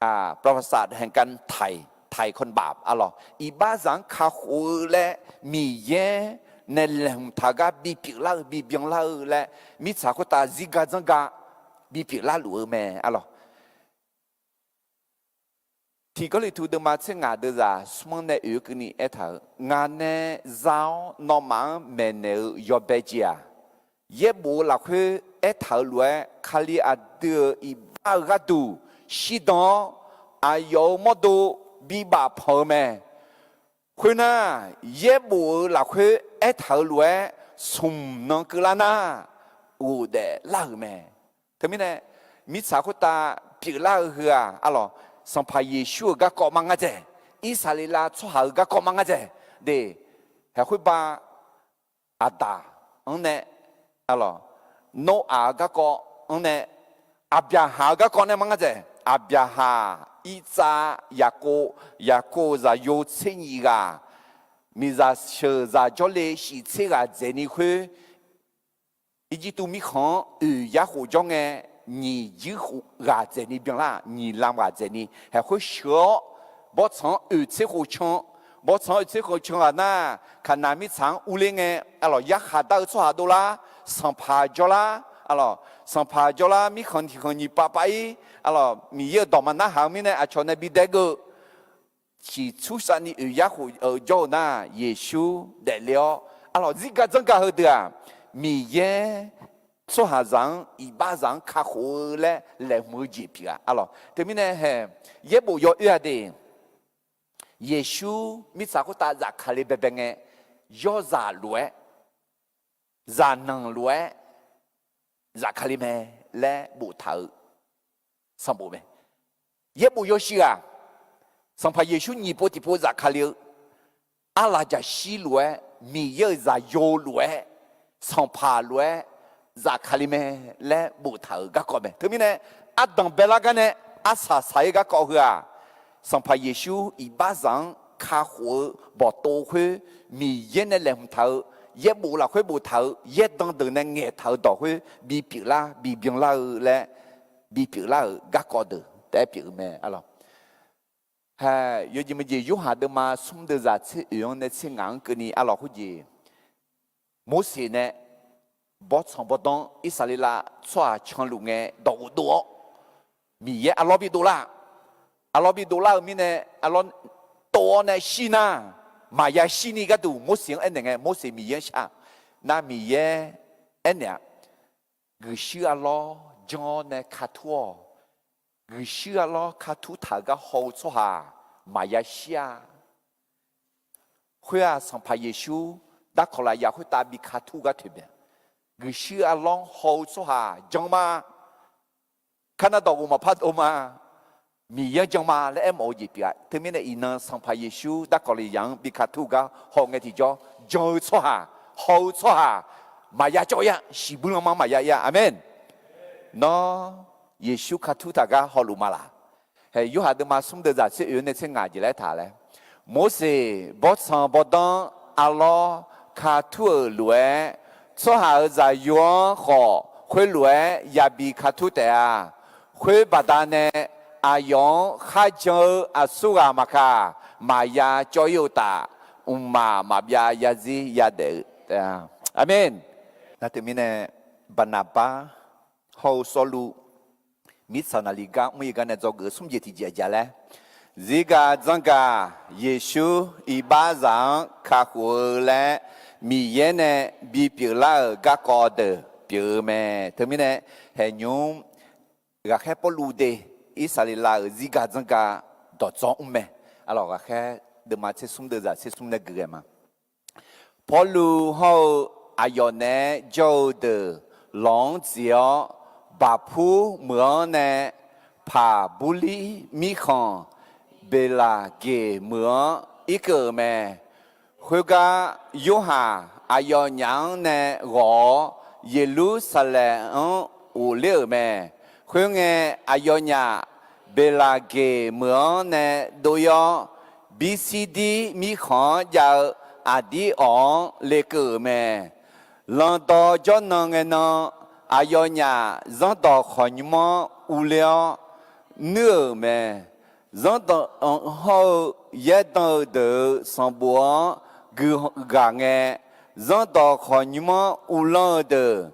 อ่า ประวัติศาสตร์แห่งการไถ่ ไถ่คนบาป a lawq. Iqbaxzaq-anr kakhof-eu laer Miqyaer nae laeqhmq taq-eu gar bipyeuf lar-eu, bibyan lar-eu laer, mirtsaq khoertav zirgar dzanrgaq bipyeuf larluf-eu mae, a lawq. Tiq Gawrliqtu deuvma tser ngaq deuvzaq smr-anr nae oeq-eu keuvni aertaq-euq, ngaq nae za-awr nawmaf-anr maeqnaeq-eu yawbae jeq-aq, yaerbof-eu lafkhoer aertaq-euq lof-aer, Kali aqdui-euq iqbax-eu gharduq shirdan-awr, aqyawf-euq mawrdo bibaf panq-eu mae. Khoernar, yaerbof-euq lafkhoer aertaq-euq lof-aer smq nan keuvlar nar, ghofdaef lar-euq mae. Teumirnae, mirtsaq khoertav pyeuflar-eu heu-aq, a lawq, Sanqpaq Yeqsur-euq garkawv mar ngar dzaeq, Irsaqleqlav tsawrhaq-euq garkawv mar ngar dzaeq, de, haeq khoerba, Aqdaq-anr nae, a lawq, Noraq-euq garkawv-anr nae, Aqbyaqhaq-euq garkawv nae mar ngar dzaeq, Aqbyaqhaq, Irtsav, Yaqkov, Yaqkov-euq zaqyo tser nyif ghaq, miqzaq sheuqzaq jawrle shif tser ghaq dzaeqni khoer, Irjirtuv mirkhanq-anr oeq yar khof jawr ngae, nyiq juir khof ghaq dzaeqni byanlar, nyiq lam ghaq dzaeqni, haeq khoer sheuq-awr, bawrtsanq-anr oeq tser khof can, bawrtsanq-anr oeq tser khof can ghaq nar, Kaqnaq mirtsaq-anr urler ngae, a lawq, yarkhaq dar-eu tsawrhaq dovlar, sanqpaq jawrlar, a lawq, sanqpaq jawrlar, mirkhanq tiq khanq nyiq pav pav-ir, a lawq, Miqyaer-euq dawq maqnar haq-eu mirnae aqcawq nae bidae geuf-eu ciqcursav ni oeq yar khof-eu jawr-eu nar, Yeqsur daefle-awr, a lawq, zirgar dzanrgaq heudeuq-aq, Miqyaer tsawrhaqzaq-anr, iqbaxzaq-anr kakhof-eu laer laeqhmq-eu jeq pyeuf-a, a lawq. Teumirnae haeq, yaerbof yawoer-a de, Yeqsur mirtsaq khoertav zafkale baebae ngae, yawrzaq lof-aer, zaqnanq lof-aer zafkale mae laer boftaq-euq sanqbof mae. Yaerbof yawshuif-aq, Sanqpaq Yeqsur nyiq pov tiqpov zafkale-eu, arlaq jaqshir lof-aer, Miqyaer-euq zaqyo lof-aer, sanqpaq lof-aer zafkale mae laer boftaq-euq garkawv mae. Teumirnae, ardanq baelar gar nae arsaq saq-ir garkawv heu-aq, Sanqpaq Yeqsur iqbaxzaq-anr kakhof-eu bawqtov khoer, Miqyaer nae laeqhmq taq-eu, yaerbof lafkhoer boftaq-euq, yaerdan deuq nae ngaeqtaq-euq dawq khoer bipyeuf lar, bibyan lar-eu laer, bipyeuf lar-euq garkawv deuq taef-aer pyeuf-eu mae, a lawq. Haeq, yawjeq maqjeq Yorhaq deuvma smr deuvzaq tser oeq-anr nae tser ngaq-anr keuvni, a lawq, khoerjeq Morseq nae bawrtsanq bawrdanr Irsaqleqlav tsawrhaq canluf ngae dawq ghofdov-awr, Miqyaer arlawr bidov lar. Arlawr bidov lar-eu mirnae, arlawr tov-awr nae shir nar, maqya shirni gharduq Morseq-anr aernaeq ngae, Morseq Miqyaer-anr shar. Nar Miqyaer aernaeq-aq, guiqshuir arlawr janr-awr nae katur-awq. Guiqshuir arlawr katur taq-euq gar haw-eu tsawrhaq maqya shir-a. Khoer-aq, Sanqpaq Yeqsur darkawq lafyaq khoertav bi katur gar toeq mae. Guiqshuir arlawr-anr haw-eu tsawrhaq janr ma. Kar nar dawq ghofmaqpar dov ma. Miqyaer-anr jan ma laer aermawf-eu jeq pyeuf-a. Teumirnae iqnan Sanqpaq Yeqsur darkawq lafyaq-anr bi katur gar haw ngae tiqjawr, jan-eu tsawrhaq, haw-eu tsawrhaq maqya cawv-ir-a. Shiqbuir lanma maqya-ir-a. Aqmeq. Nawr Yeqsur katur taq gar hawluf ma laq? Haeq, Yorhaq deuvma smr deuvzaq tser oeq-anr nae tser ngaq jeq laer taq laer, Morseq bawrtsanq bawrdanr arlawr katur-euq lof-aer, tsawrhaq-euq zaqyo-anr khawf khoerlof-aer yabi katur taef-a. Khoer baqdanae aqyawf-anr kharjan-eu aqsurghaq maqkaq, maqya cawv-ir-eu uqtaf, mqmaq maqbyav yarzir yadaef-eu. Aqmeq. Nar teumirnae, Baqnaqbar hawr-eu Sawrluv, mirtsaq naqli gar mr-ir gar nae dzawgeuf-eu smr jeq tiqjeq aqjeq laer, zirgaq dzanrgaq Yeqsur iqbaxzaq-anr kakhof-eu laer Miqyaer nae bipyeuf lar-euq garkawv deuq pyeuf-eu mae. Teumirnae, haeqnymr ghaqkhaer Pawrluv de, Irsaqleqlav-euq zirgaq dzanrgaq dawqdzawr mr mae. Arlawq, ghaqkhaer deuvma tser smr deuvzaq tser smr nae gui ghae ma. Pawrluv hawr-eu aqyawf naeq-aer jawr-eu deuq lawq-anr dziq-awr, Baqpur meuq-anr nae Paqburlir mirkhanq Beqlaqgeq meuq-anr irkeuv-euq mae. Khoergar, Yorhaq aqyawfnyaf-anr nae ghawq-awr, Yeqlursaqlaeq-anr ghofler-euq mae. Khoerngae, aqyawfnyaf Beqlaqgeq meuq-anr nae dov-ir-awr, Birsirdir mirkhanq-anr jav-eu Aqdir awq-anr lekeuv-euq mae. Landawv jawrnan ngae nan, aqyawfnyaf Zanrdawq khawqnymr-anr urler-awr nuir-euq mae. Zanrdawq hawr-eu yaerdan-eu deuq-euq sanqbof-anr guighaq ngae, Zanrdawq khawqnymr-anr uvlanr-eu deuq,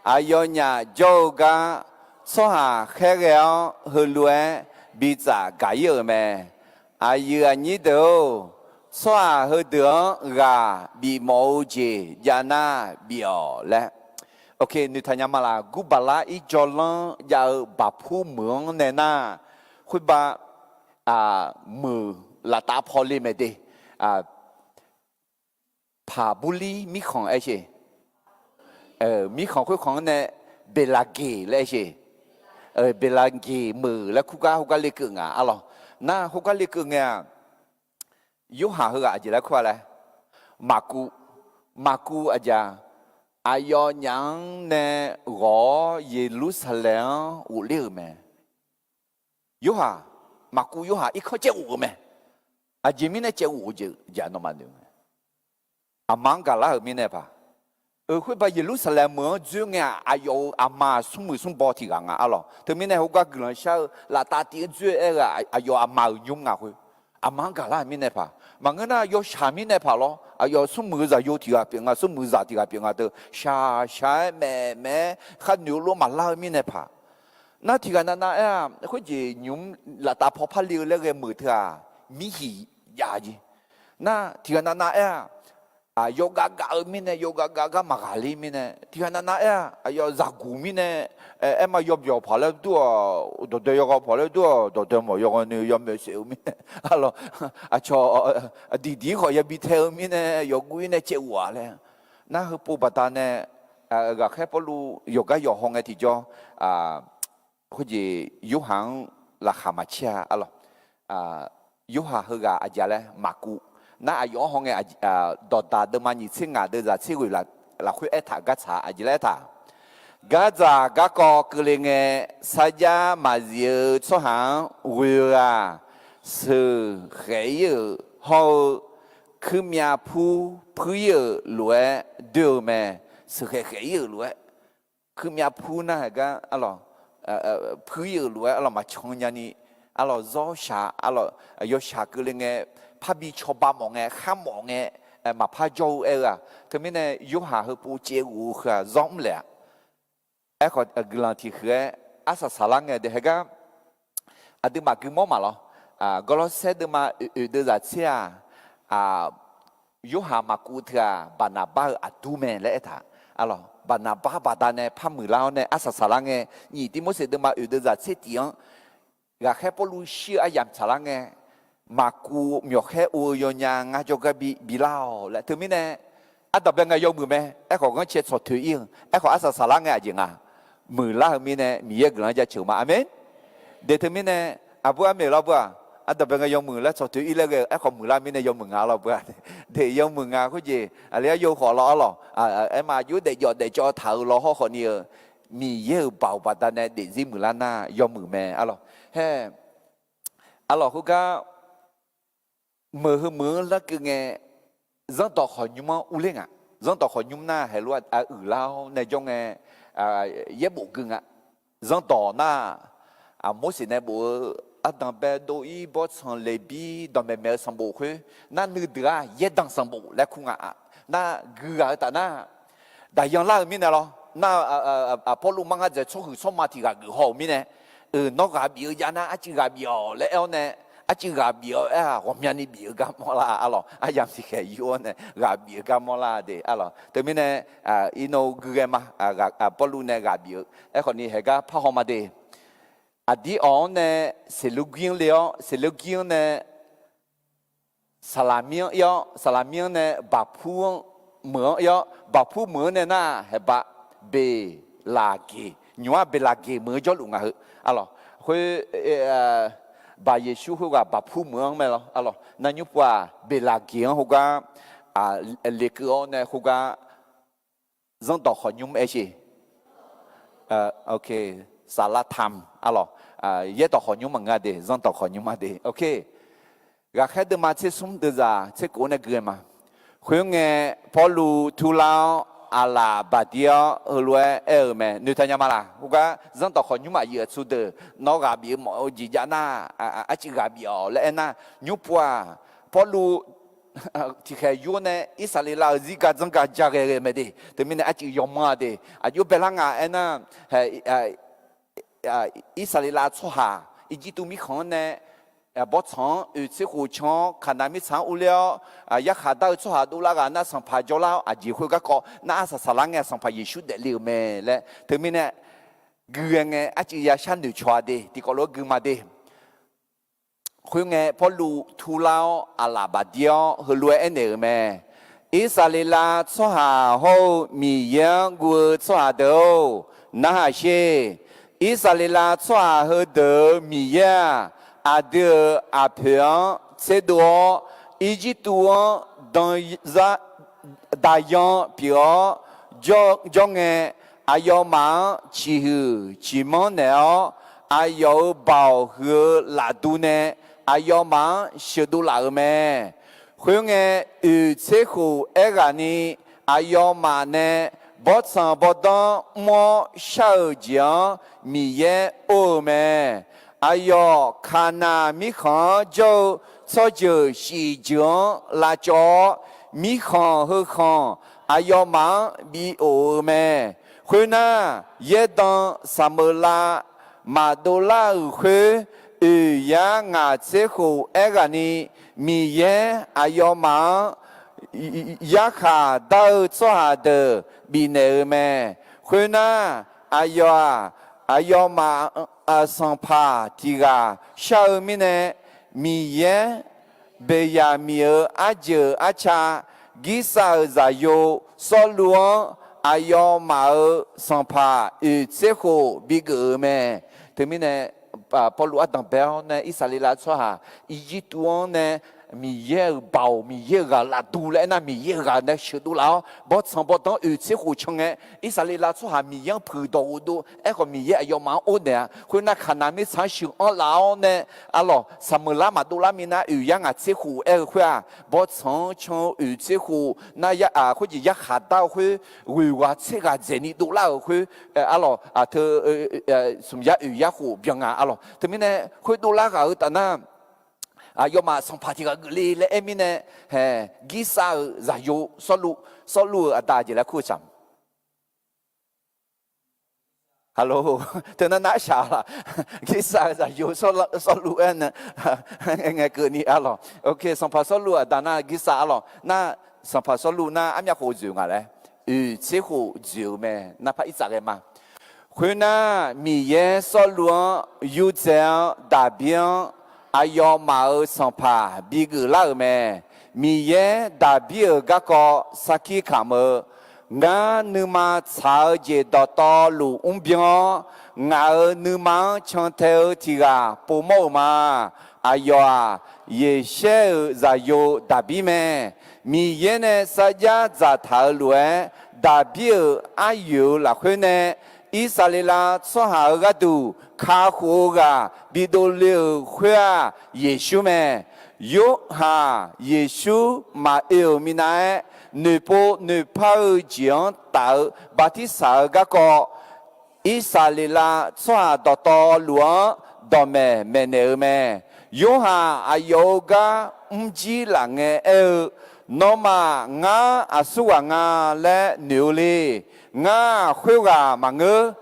aqyawfnyaf jawr-eu gar tsawrhaq khaerghae-awr heulof-aer bitsaf gaq-ir-euq mae. Aqyuif aqnyir deuq-or, tsawrhaq heudeuq-anr ghaq bifmawf-eu jeq jav nar bif-awq laer. Oke, noeqtaq nya ma laf. Gurbaqlar ir jawrlanr jav-eu Baqpur meuq-anr nae nar, khoerbav meuq laftav paw le mae de. Paqburlir mirkhanq aer sheq. Mirkhanq khoerkhanq-anr nae Beqlaqgeq laer aer sheq. Beqlaqgeq meuq laer kurgar khoergar lekeuv nga arlawq. Nar khoergar lekeuv ngae-aq, Yorhaq heughaq aqjeq laer kur-a laer, Maqkuv, Maqkuv aqjeq-aq, aqyawfnyaf-anr nae ghawq-awr Yeqlursaqlaeq-anr ghofler-euq mae. Yorhaq, Maqkuv Yorhaq irkanr caev ghof-eu mae. Aqjeq mirnae caev ghof-eu jeq nawmaf noeq-eu mae. Aqma-anr gaqlar-euq mirnae paq. Khoerbav Yeqlursaqlaeq meuq-anr dzoer ngae-aq, aqyawf-euq aqma smrmuiq smrbaw tiq ghaq nga arlawq. Teumirnae heugar guiqlanq shar-eu laftav tiv-anr dzoer-eu aer-eu aqyawf aqma-euq nymr nga khoer. Aqma-anr gaqlar-euq mirnae paq. Maqngeur nar yawshaq mirnae paq lawr. Aqyawf smrmuiq-eu zaqyo tiq ghaq pyeuf nga, smrmuiq zaq tiq ghaq pyeuf nga teu shaq shaq-aer maeq maeq-aer khar noeq-eu lof maqlar-eu mirnae paq. Nar tiq ghaq navnav aer-aq, khoerjeq nymq-mr laftav paw parle-eu laer ghae meuq teu-aq, mirhiq jav jeq. Nar tiq ghaq navnav aer-aq, yawgav gav-eu mirnae, yawgav gav gar maqghaq ler mirnae, tiq ghaq navnav aer-aq, aqyawf zaqguq mirnae, aer ma yawbyawq paq laer dur-awq, dawqdae yawghaw paq laer dur-awq, dawqdae mawq yawghaw noeq yawmoeq saef-eu mirnae, arlawq, aqcawq diqdiq-ir khawf yabi tae-eu mirnae, yawguv-ir nae caev ghof-aq laer. Nar heupov baqdanae, ghaqkhaer Pawrluv yawqgar yawqhaw ngae tiqjawr, khoerjeq Yorhaq-anr laqkhaq maqcaer-a arlawq. Yorhaq heughaq aqjeq laer Maqkuv. Nar aqyawf-anr haw ngae, Dawqdaq deuvma nyiq tser ngaq deuvzaq tser ghoeq lafkhoer aertaq gartsaq aqjeq laer aertaq. Gardzaq garkawv keuvle ngae, sarjax maqzif-eu tsawrhaq-anr ghoe-eu ghaq, sheuqkhaef-ir-euq hawr-eu, kuirmyav pur puir-ir-euq lof-aer doe-eu mae. Sheuqkhaef khaef-ir-euq lof-aer, kuirmyav pur nar heugar arlawq, puir-ir-euq lof-aer arlawq maqcan nyani, arlawq zawr shaq, arlawq yawshaq keuvle ngae, parbi cawba mawf ngae, khar mawf ngae, maqpar jawr-eu aer-eu-aq, teumirnae Yorhaq heupov caev ghof-eu heu-aq zawr mr laef-a. Aerkhawf guiqlanq tiq huiq-aer arsaq saqlar ngae de heugar, aqduimaf gui mawr maqlawr. Gawrlawrsaer deuvma oeq oeq deuvzaq tser-aq, Yorhaq Maqkuv teu-aq Baqnaqbar-eu aqdur mae laer aertaq. Arlawq, Baqnaqbar baqdanae par muiqlar-awr nae arsaq saqlar ngae, nyiq Tivmorseq deuvma oeq deuvzaq tser tif-anr ghaqkhaer Pawrluv shir-eu aryamq tsaqlar ngae, Maqkuv myawqkhaer ov-eu yawnya ngar jawrgar bi bilar-awq laer. Teumirnae ardanqbae ngae yawmuiq mae. Aerkhawf ghanrcae tsawqtoeq-ir-eu, aerkhawf arsaq saqlar ngae aqjeq nga, muiqlar-eu mirnae Miqyaer guiqlanq-anr jaceuq ma. Aqmeq. De teumirnae, aqbur armeq lawr bur-aq, ardanqbae ngae yawmuiq laer tsawqtoeq-ir laer ghae-eu, aerkhawf muiqlar mirnae yawmuiq nga lawr bur-aq. De yawmuiq nga khoerjeq aqli-aer yawkhaw lawr arlawq. Aer ma aqjox daefjawf daefcawv taq-eu lawr hawrkhawf ni-eu, Miqyaer-euq baoq baqdanae daefzir muiqlar nar yawmuiq mae arlawq. Haer, arlawq khoergar, meuq heu meuq-anr larkeuv ngae, zanrdawq khawqnymr-anr urler ngaq. Zanrdawq khawqnymr nar heulof-aer uiqlar-awr nae jawr ngae, yaerbof gui nga. Zanrdawq nar, Morseq nae bof-eu Ardanq bae dov-ir bawrtsanq Leqbir dawqmaeq maeq-eu sanqbof khoer, nar nuideuq-aq yaerdanq sanqbof laer kur nga. Nar gui ghaq-eu taf nar, daqyan lar-eu mirnae lawr. Nar, Pawrluv mar ngar dzaeq tsawrhuiq tsawrma tiq ghaq geuf haw-euq mirnae, nawr ghaq bif-eu jav nar arcuiv ghaq bif-awq laer aer-awr nae, arcuiv ghaq bif-awq aer-aq ghawqmyani bif-eu gar mawrlar arlawq. Aryamq tiqkhaeq yur-awr nae ghaq bif-eu gar mawrlar de arlawq. Teumirnae, irnov gui ghae ma. Pawrluv nae ghaq bif-eu aerkhawf ni haeq gar parhaw ma de. Aqdir awq-anr nae Seqlurgir-anr le-awr, Seqlurgir-anr nae Saqlaqmir-anr ir-awr, Saqlaqmir-anr nae Baqpur-anr meuq-anr ir-awr, Baqpur meuq-anr nae nar haeq ba Beqlaqgeq, nymq-ar Beqlaqgeq meuq-eu jawrluf nga heu arlawq. Khoer, Baq Yeqsur khoerghaq Baqpur meuq-anr mae lawr arlawq. Nar nymr pov-aq Beqlaqgeq-anr khoergar lekeuv-awr nae khoergar zanrdawq khawqnymr aer sher. Saqlaqtamq arlawq. Yaerdawq khawqnymr maqngeur-a de, zanrdawq khawqnymr-a de. Ghaqkhaer deuvma tser smr deuvzaq tser kof-anr nae gui-eu ma. Khoerngae, Pawrluv turlar-awr aqlaf baqdir-awr heulof-aer aer-euq mae. Noeqtaq nya ma laq? Khoergar zanrdawq khawqnymr aqyuif aqtsu deuq nawr ghaq bif-eu mawf-eu jeq jav nar, arcuiv ghaq bif-awq laer aernar, nymr pov-aq Pawrluv tiqkhaeq yur-awr nae Irsaqleqlav-euq zirgar dzanrgar ja ghae ghae mae de. Teumirnae arcuiv yawmanr-a de. Aqjox baelar nga aernar, Irsaqleqlav tsawrhaq Irjirtuv mirkhanq-anr nae bawrtsanq-anr oeq tser khof can-awr, Kaqnaq mirtsaq-anr urler-awr, yarkhaq dar-eu tsawrhaq dovlar ghaq nar sanqpaq jawrlar-awr, aqjeq khoergar kawv nar arsaq saqlar ngae sanqpaq Yeqsur daefle-euq mae laer teumirnae gui ghae ngae arcuiv ya sharnoeq cawq-a de. Tiqkawv lof-aer gui ma de. Khoerngae, Pawrluv turlar-awr aqlaf baqdir-awr heulof-aer aernaeq-euq mae. Irsaqleqlav tsawrhaq hawr-eu Miqyaer-anr guv-eu tsawrhaq deuq-or, narhaq sher. Irsaqleqlav tsawrhaq heudeuq-euq Miqyaer-aq, aqdui-euq aqpoeq-anr tserdov-awr, Irjirtuv-anr daqyan pyeuf-awr jawr ngae, aqyawfmaf-anr ciqhuiq ciqmanr naeq-awr, aqyawf-euq baoq huiq-eu lafduv nae aqyawfmaf-anr sheuqdov laf-euq mae. Khoerngae, oeq tser khof aerghaqni aqyawfmaf nae bawrtsanq bawrdanr mr-awr shar-euq jeq-anr Miqyaer or-eu mae. Aqyawf Kaqnaq mirkhanq-anr jawr-eu tsawrjeuq shif jeuq-anr lavcawv-awr, mirkhanq heu khanq aqyawfmaf-anr bi of-eu mae. Khoernar, yaerdan Saqmeuqlav maqdov lar-euq khoer, oeq yar ngaq tser khof aerghaqni Miqyaer aqyawfmaf-anr yarkhaq dar-eu tsawrhaq deuq bifnaeq-eu mae. Khoernar, aqyawf-aq, aqyawfmaf sanqpaq tiq ghaq shar-eu mirnae, Miqyaer Beqyaqmiq-euq arjeuq arca Girsav-euq zaqyo Sawrluv-anr aqyawfmaf-euq sanqpaq oeq tser khof bigeuf-euq mae. Teumirnae, Pawrluv ardanq bae-awr nae Irsaqleqlav tsawrhaq Irjirtuv-anr nae Miqyaer-euq baoq, Miqyaer-euq ghaq lafduv laer aernar, Miqyaer-euq ghaq nae sheuqdov laf-awr bawrtsanq bawrdanr oeq tser khof can ngae, Irsaqleqlav tsawrhaq Miqyaer-anr puiqdawq ghofdov aerkhawf Miqyaer aqyawfmaf-anr or naeq-a. Khoernar, Kaqnaq mirtsaq-anr sheuq-anr laf-awr nae, arlawq, Saqmeuqlav maqdov lar minav oeq yar ngaq tser khof aer-eu khoer-aq, bawrtsanq-anr can-eu oeq tser khof nar, khoerjeq yarkhaq dar-eu khoer, ghoeq ghaq tser ghaq dzaeqni dovlar-euq khoer, arlawq, aqteu smq yar oeq yar khof byan nga arlawq. Teumirnae khoer dovlar ghaq-eu taf nar, aqyawfmaf sanqpaq tiq ghaq geufle laer aer mirnae, Girsav-euq zaqyo Sawrluv, Sawrluv-euq aqda jeq laer kur-eu tsaq. Alo, teunar nar shaq laq? Girsav-euq zaqyo Sawrluv aer nae ngae keuvni arlawq. Sanqpaq Sawrluv-euq aqda nar Girsav arlawq. Nar, sanqpaq Sawrluv nar armyav khof dzoeq nga laer, oeq tser khof dzoeq-eu mae. Nar par irtsav ghae ma. Khoernar, Miqyaer Sawrluv-anr yurdzae-awr Daqbir-anr aqyawfmaf-euq sanqpaq bigeuf lar-euq mae. Miqyaer Daqbir-euq garkawv sarkir kamq-eu, Ngar nuima tsaq-eu jeq dawqtawvluf mrbyan-awr, ngaq-euq nuima-anr cantae-eu tiq ghaq povmawr-euq ma. Aqyawf-aq, Yeqshaer-euq zaqyo Daqbir mae. Miqyaer nae sarjax dzaqtaq-euq lof-aer, Daqbir-euq aryoeq-euq lafkhoer nae Irsaqleqlav tsawrhaq-euq gharduq kakhof-eu ghaq bidov le-euq khoer-aq, Yeqsur mae. Yorhaq Yeqsur maqoe-euq minav-aer, noeqpov noeqpar-eu jeq-anr taf-eu bartirsaq-eu garkawv, Irsaqleqlav tsawrhaq dawqtawvluf-anr dawqmaeq maeqnaeq-eu mae. Yorhaq aqyawf-euq gar mrjir laf ngae aer-eu, Nawmaf ngar aqsurghaq nga laer noeq-eu le. Ngar khoerghaq maqngeur.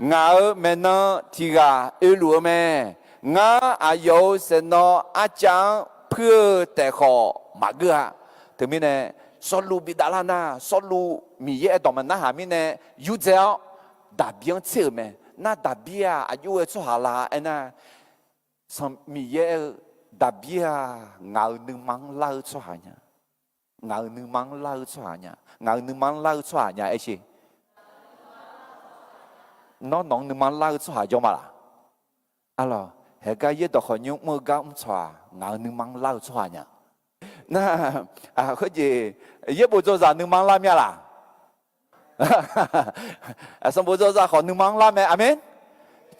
Ngaq-euq maeqnan tiq ghaq oeluf-eu mae. Ngar aqyawf-euq saeqnawv arcav-anr puir-eu taef khawf maqgeur-a. Teumirnae, Sawrluv bi davlar nar, Sawrluv Miqyaer aerdawq maqnarhaq mirnae yurdzae-awr, Daqbir-anr tser-euq mae. Nar Daqbir-aq aqjox ghae tsawrhaq la aernar, Sanqpaq Miqyaer aer-eu, Daqbir-aq ngaq-euq nuima-anr lar-eu tsawrhaq nya. Ngaq-euq nuima-anr lar-eu tsawrhaq nya. Ngaq-euq nuima-anr lar-eu tsawrhaq nya aer sher. Nawr nawq-anr nuima-anr lar-eu tsawrhaq jawr ma laq? Arlawq, haeqgar yaerdawq khawf nymr mr-eu gar mr tsawq-aq, ngaq-euq nuima-anr lar-eu tsawrhaq nya. Nar, khoerjeq, yaerbof dzawzaq nuima-anr lar mya laq? Sanqbof dzawzaq khawf nuima-anr lar mae. Aqmeq.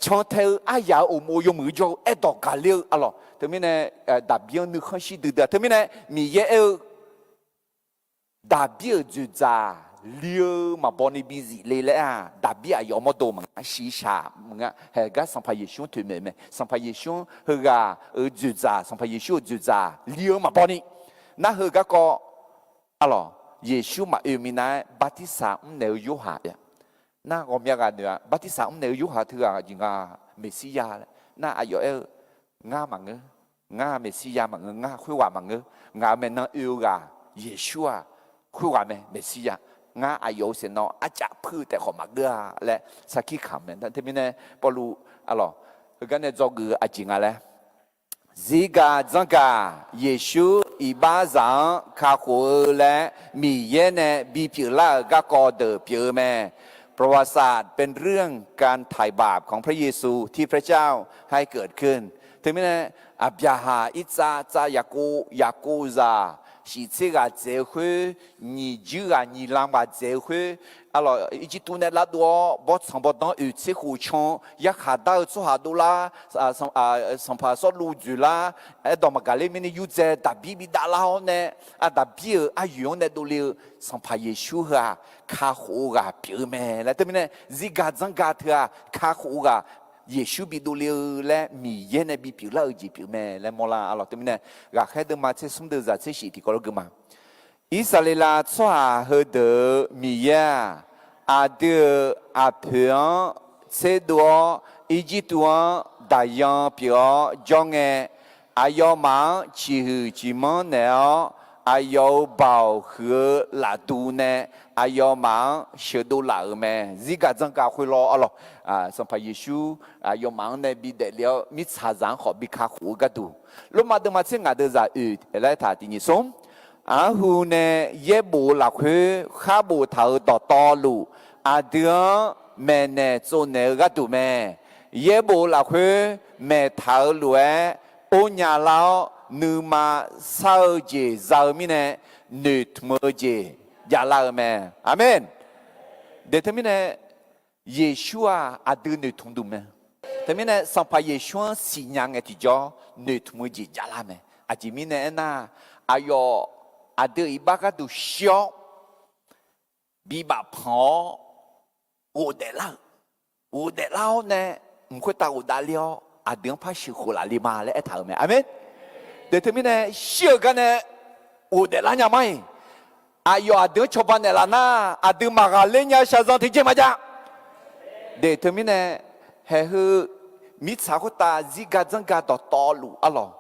Cantae-eu aryaq-euq uqmov yawmuiq jawr-eu aerdawq gaqler-eu arlawq. Teumirnae, Daqbir-anr nuikhanr shir duidui-a. Teumirnae Miqyaer aer-eu, Daqbir-euq dzoeqdzaq li-eu maqbaw ni bizif le laer-aq, Daqbir aqyawf mawrdo maqnga, shiqshaq maqnga. Haeqgar Sanqpaq Yeqsur-anr toeqmaeq mae. Sanqpaq Yeqsur-anr heughaq-euq dzoeqdzaq, Sanqpaq Yeqsur-euq dzoeqdzaq li-eu maqbaw ni. Nar heu garkawv, arlawq, Yeqsur maqoe minav-aer bartirsaq mrnaeq-eu Yorhaq-a. Nar ghawqmya ghaq noeq-a, bartirsaq mrnaeq-eu Yorhaq teughaq jeq nga, Meqsirya laer. Nar aqyawf aer-eu, Ngar maqngeur. Ngar Meqsirya maqngeur. Ngar khoerghaq maqngeur. Ngaq-euq maeqnan oe-eu ghaq Yeqsur-aq khoerghaq mae, Meqsirya. Ngar aqyawf-euq saeqnawv arcav puir-eu taef khawf maqgeur-a laer sarkir kamq mae. Teumirnae Pawrluv, arlawq, heugar nae dzawgeuf-eu aqjeq nga laer, zirgaq dzanrgaq Yeqsur iqbaxzaq-anr kakhof-eu laer Miqyaer nae bipyeuf lar-euq garkawv deuq pyeuf-eu mae. ประวัติศาสตร์ เป็นเรื่องการไถ่บาปของพระเยซู ที่พระเจ้าให้เกิดขึ้น Teumirnae, Aqbyaqhaq, Irtsav, Tsav, Yaqkov, Yaqkov zaq shiftser ghaq dzaeq-eu khoer, nyiq juir ghaq nyiq lam ghaq dzaeq-eu khoer, arlawq, Irjirtuv nae lavdov-awr bawrtsanq bawrdanr oeq tser khof can-eu yarkhaq dar-eu tsawrhaq dovlar, Sanqpaq Sawrluv dzoeqlar, aerdawq maqgaq ler mirni yurdzae Daqbir bi davlar-awr nae, Daqbir-euq aryoeq-anr nae dovle-eu Sanqpaq Yeqsur heu-aq kakhof-eu ghaq pyeuf-eu mae laer. Teumirnae zirgaq dzanrgaq teu-aq kakhof-eu ghaq Yeqsur bi dovle-eu laer Miqyaer nae bipyeuf lar-eu jeq pyeuf mae laer mawrlar arlawq. Teumirnae ghaqkhaer deuvma tser smr deuv zaq tser shif tiqkawv lof geuvma. Irsaqleqlav tsawrhaq heudeuq-euq Miqyaer-aq, aqdui-euq aqpoeq-anr tserdov-awr, Irjirtuv-anr daqyan pyeuf-awr jawr ngae, aqyawfmaf-anr ciqhuiq ciqmanr naeq-awr, aqyawf-euq baoq huiq-eu lafduv nae aqyawfmaf-anr sheuqdov laf-euq mae. Zirgaq dzanrgaq khoerlof arlawq, Sanqpaq Yeqsur aqyawfmaf-anr nae bidaef le-awr mirtsaqzaq-anr khawf bi kakhof-eu gharduq, Lormav deuvma tser ngaq deuv zaq oeq laer taq tiq nyiq smr. Arhu nae yaerbof-eu lafkhoer khar boftaq-euq dawqtawvluf, aqdui-anr maeqnaeq tsovnaeq-eu gharduq mae. Yaerbof-eu lafkhoer maeqtaq-eu lof-aer or nya lar-awr, nuima sar-eu jeq za-eu mirnae, noeqtmq-eu jeq javlar-eu mae. Aqmeq. Deuq teumirnae, Yeqsur-aq aqdui noeqtmq duq mae. Teumirnae Sanqpaq Yeqsur-anr siqnya ngae tiqjawr noeqtmq-eu jeq javlar mae. Aqjeq mirnae aernar, aqyawf aqdui iqbax gharduq shir-awr, bibaf panq-awr ghofdaef lar-eu, ghofdaef lar-awr nae mq khoertav ghofdaef le-awr aqdui-anr par sheuqkhof laf le ma laer aertaq-euq mae. Aqmeq. Deuq teumirnae shir-euq gar nae ghofdaef lar nya mar-iq, aqyawf aqdui-anr cawba naeqlaf nar, aqdui maqghaqler nya shaqzanq tiqjeq maqjav. Deuq teumirnae, haeqheu mirtsaq khoertav zirgaq dzanrgaq dawqtawvluf arlawq,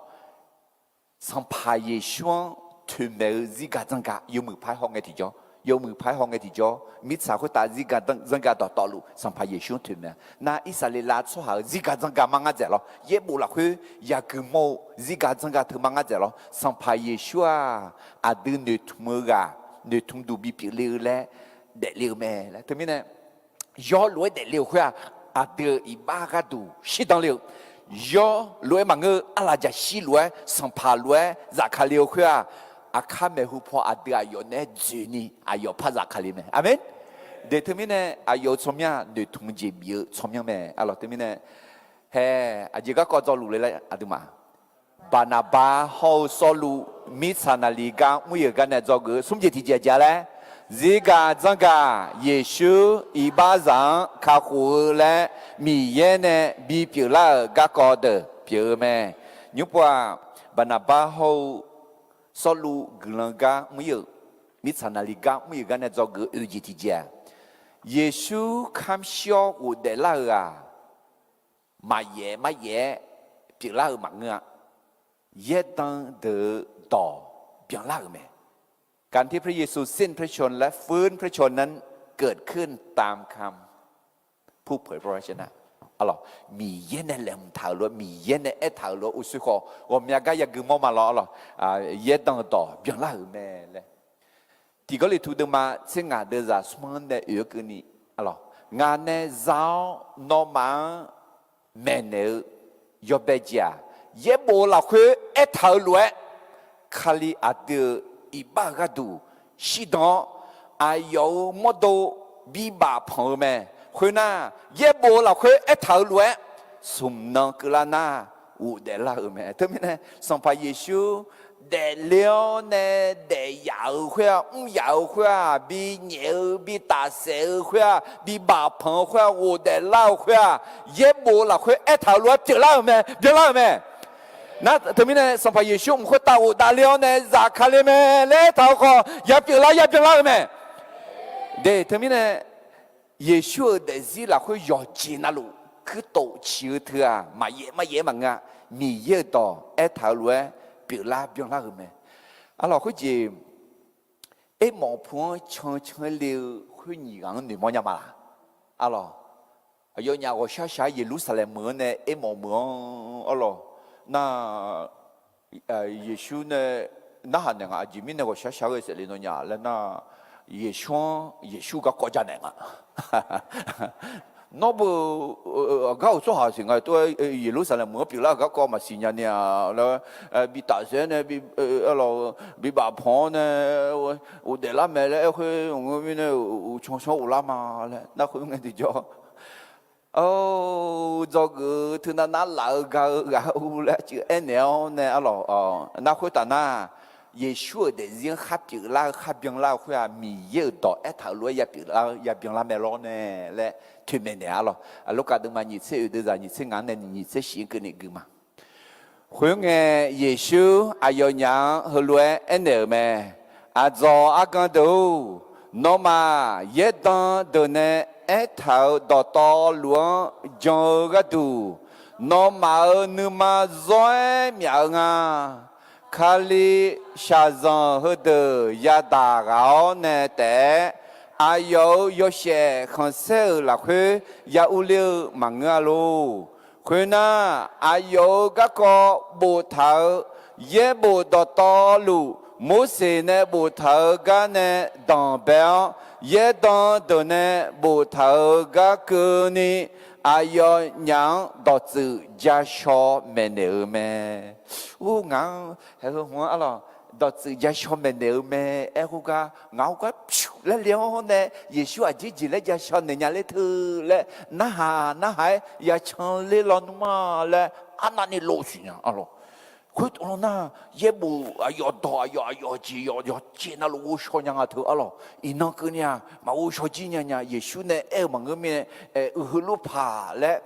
Sanqpaq Yeqsur-anr toeqmaeq-eu zirgaq dzanrgaq yawmuiq par-aer haw ngae tiqjawr, yawmuiq par-aer haw ngae tiqjawr, mirtsaq khoertav zirgaq dzanrgaq dawqtawvluf Sanqpaq Yeqsur-anr toeqmaeq-a. Nar Irsaqleqlav tsawrhaq-euq zirgaq dzanrgaq mar ngar dzaeq lawr, yaerbof lafkhoer yaqguiq mawr-eu zirgaq dzanrgaq teu mar ngar dzaeq lawr, Sanqpaq Yeqsur-aq aqdui noeqtmq-eu ghaq, noeqtmq duq bipyeuf le-eu laer daefle-eu mae laer. Teumirnae, yawr lof-aer daefle-euq khoer-aq, aqdui-euq iqbax gharduq shirdan le-eu, yawr lof-aer maqngeur-eu arlaqjaqshir lof-aer, sanqpaq lof-aer zafkale-eu khoer-aq, aqkar maeqhu paw aqdui aqyawf naeq-aer dzoeqni aqyawf par zafkale mae. Aqmeq. Deuq teumirnae aqyawf-euq tsawrmyanr-aq noeqtmq jeq bif-eu tsawrmyanr mae. Arlawq teumirnae, hae, aqjeq garkawv dzawluf le laer aqduimaf, Baqnaqba hawr-eu Sawrluv mirtsaq naqliq gar mr-ir-euq gar nae dzawgeuf-eu smr jeq tiqjeq aqjeq-a laer, Zirgaq dzanrgaq Yeqsur iqbaxzaq-anr kakhof-eu laer Miqyaer nae bipyeuf lar-euq garkawv deuq pyeuf-eu mae. Nymrpov-aq, Baqnaqbar hawr-eu Sawrluv guiqlanq gar mr-ir-euq, mirtsaq naqli gar mr-ir-euq gar nae dzawgeuf oe-eu jeq tiqjeq-aq, Yeqsur kamr shir-awr ghofdaef lar-euq-aq, maqyaef maryaef-aer pyeuflar-euq maqngeur-a. Yaerdan deuq-eu dawq byanlar-euq mae. การที่พระเยซูสิ้นพระชนม์และฟื้นพระชนม์นั้นเกิดขึ้นตามคำพูดเผยพระวจนะ Miqyaer nae laeqhmq taq-euq lof-aer, Miqyaer nae aertaq-euq lof-aer, uqshoe khawf ghawqmya gar yagui mawr ma lawr, arlawq, yaerdan-eu dawq byanlar-euq mae laer. Tiq Gawrliqtu deuvma tser ngaq deuvzaq smr-anr nae oe-eu keuvni, arlawq, ngaq nae za-awr nawmaf-anr maeqnaeq-eu yawbae jeq-aq, yaerbof-eu lafkhoer aertaq-euq lof-aer, Kali aqdui-euq iqbax-euq gharduq shirdan-awr, aqyawf-euq mawrdo bibaf panq-eu mae. Khoernar, yaerbof-eu lafkhoer aertaq-euq lof-aer, smq nan keuvlar nar, ghofdaef lar-euq mae. Teumirnae, Sanqpaq Yeqsur daefle-awr nae daefyaf-euq khoer-aq, mr yaf-euq khoer-aq, binyaef-eu bitafsaef-eu khoer-aq, bibaf panq-eu khoer-aq, ghofdaef lar-eu khoer-aq, yaerbof-eu lafkhoer aertaq-euq lof-aer pyeuflar-euq mae, byanlar-euq mae. Nar teumirnae Sanqpaq Yeqsur mq khoertav ghofdaef le-awr nae zafkale mae laer aertaq-euq khawf, ya pyeuflar ya byanlar-euq mae. De teumirnae Yeqsur-euq daefzir lafkhoer yawqjeq navluf kuirtof ciq-eu teu-aq, maqyaef maryaef-aer maqngeur-a. Miqyaer-euq dawq aertaq-euq lof-aer pyeuflar byanlar-euq mae. Arlawq, khoerjeq Ermawf pu-anr can can-aer le-eu khoer nyiq ghaq-anr noeqmawr nya ma laq? Arlawq, aqyawfnyaf ghawqshaq shaq-aer Yeqlursaqlaeq meuq-anr nae Ermawf meuq-anr, arlawq, nar, Yeqsur nae narhaq naeq nga. Aqjeq mirnae ghawqshaq shaq-aer ghae saef le nawnyaf laer nar, Yeqsur-anr Yeqsur garkawv janaeq nga. Nawr beu, aqgar-euq tsawrhaq siq nga tov-aer Yeqlursaqlaeq meuq-anr pyeuflar-euq garkawv maqsiq nya ni-aq laer, bitafsaef-aer nae, arlawq, bibaf panq-awr nae ghofdaef lar mae laer aerkhoer maqngeur mirnae uqcan sanr ghoflar ma laer nar khoer ngae tiqjawr, dzawgeuf-eu teunav nar laf-eu ga-eu ghaq-eu laer aqcuiv aernaeq-awr nae, arlawq, nar khoertaf nar, Yeqsur-euq daefzir-anr khar pyeuflar-eu khar byanlar-eu khoer-aq, Miqyaer-euq dawq aertaq-euq lof-aer ya pyeuflar-eu ya byanlar mae lawr nae laer toeqmaeq naeq-a lawq. Lurkaf deuvma nyiq tser oeq deuvzaq nyiq tser ngaq-anr nae nyiq tser shif-anr keuvni gui ma. Khoerngae, Yeqsur aqyawfnyaf-anr heulof-aer aernaeq-euq mae. Aqdzawq argan deuq-or, nawmaf yaerdan deuq nae aertaq-euq dawqtawvluf-anr jan-eu gharduq, nawmaf-euq nuima zawr-aer myaf-eu nga. Kali shaqzanq heudeuq yadaq ghaq-awr nae taef-aer, aqyawf-euq yawshaef khanqsaer-euq lafkhoer ya urler-eu maqngeur-a lor. Khoernar, aqyawf-euq garkawv boftaq-eu yaerbof dawqtawvluf, Morseq nae boftaq-eu gar nae danqbae-awr, yaerdan deuq nae boftaq-eu gar keuvni, aqyawfnyaf-anr dawqtsuif ja shaw maeqnaeq-eu mae. Or, ngaq-anr haeq heu hmq-anr, arlawq, dawqtsuif ja shaw maeqnaeq-eu mae. Aer khoergar ngaq-anr khoergar pyuq laer le-awr nae, Yeqsur aqjeq jeq laer ja shaw naeq nya ler teu laer narhaq narhaq-aer ya canler lawnmr-a laer arnavni lov siqnya, arlawq. Khoertav nar, yaerbof aqyawf dawq aqyawf aqyawf jeq yawqjeq navluf ghovshaw nya nga teu, arlawq. Iqnan keuvni-aq maqghovshaw jir nya nya. Yeqsur nae aer-eu maqngeur mirnae, uiq heulof paq laer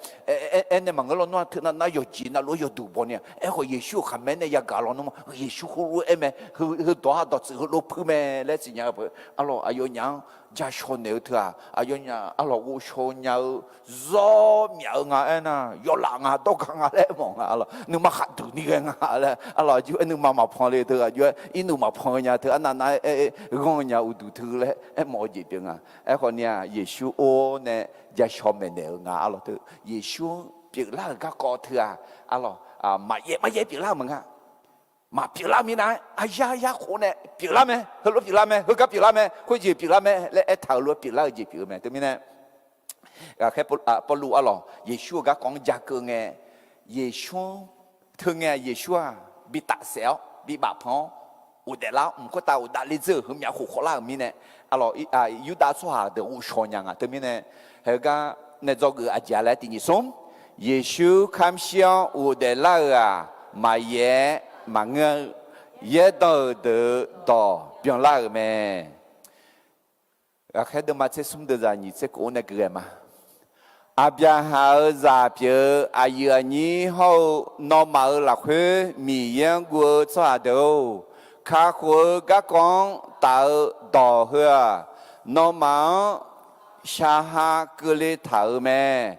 aer nae maqngeur lawnmr-a. Teunav nar yawqjeq navluf-aer yawduq baw ni-a. Aerkhawf, Yeqsur-euq khaqmae nae yagaq lawnmr-a. Yeqsur khoerlof-aer aer mae. Heu dawq-aq dawqtsuif heulof puir mae laer siqnya-eu peuq, arlawq, aqyawfnyaf-anr ja shaw naeq-eu teu-aq, aqyawfnyaf, arlawq, ghovshaw nya-eu zawr myaf-eu nga aernar, yawlaf nga, dawrga nga laer mawf nga, arlawq, nuima khaqduq ni ghae nga laer, arlawq, aqjox-aer nuima maqpan le teu, aqjox-aer irnuq maqpan-eu nya teu, arnav nar-aer aer ghanr-eu nya uqduq teu laer aermawf-eu jeq pyeuf nga. Aerkhawf ni-aq, Yeqsur or-awr nae ja shaw maeqnaeq-eu nga, arlawq, teu Yeqsur-anr pyeuflar-euq garkawv teu-aq, arlawq, maqyaer maqyaer pyeuflar-eu maqnga. Maqpyeuflar mirnav-aer aryar aryar khof nae pyeuflar mae. Heulof pyeuflar mae. Heugar pyeuflar mae. Khoerjeq pyeuflar mae laer aertaq-euq lof-aer pyeuflar-eu jeq pyeuf-eu mae. Teumirnae, Pawrluv, arlawq, Yeqsur-euq garkawv-anr ja keuv ngae, Yeqsur-anr, teu ngae-aq Yeqsur-aq bitaf saef-awr bibaf panq-awr ghofdaef lar-awr, mq khoertav ghofdaef le dzeur-euq heumyav khof khawvlar-euq mirnae, arlawq, Yurdav tsawrhaq deuq ghovshaw nya nga. Teumirnae, heugar nae dzawgeuf aqjeq-a laer tiq nyiq smr, Yeqsur kamr shir-awr ghofdaef lar-euq-aq, maqyaef-aer maqngeur-eu, yaerdan-euq deuq-eu dawq byanlar-euq mae. Ghaqkhaer deuvma tser smr deuq zaq nyiq tser kof-anr nae guiqghae ma. Aqbyaqhaq-euq zaq pyeuf-eu aqyuif aqnyir hawr-eu nawmaf-euq lafkhoer Miqyaer-anr guv-eu tsawrhaq deuq-or, kakhof-eu garkawv-anr taf-eu dawq heu-aq, nawmaf-anr shaqha keuvle taq-euq mae.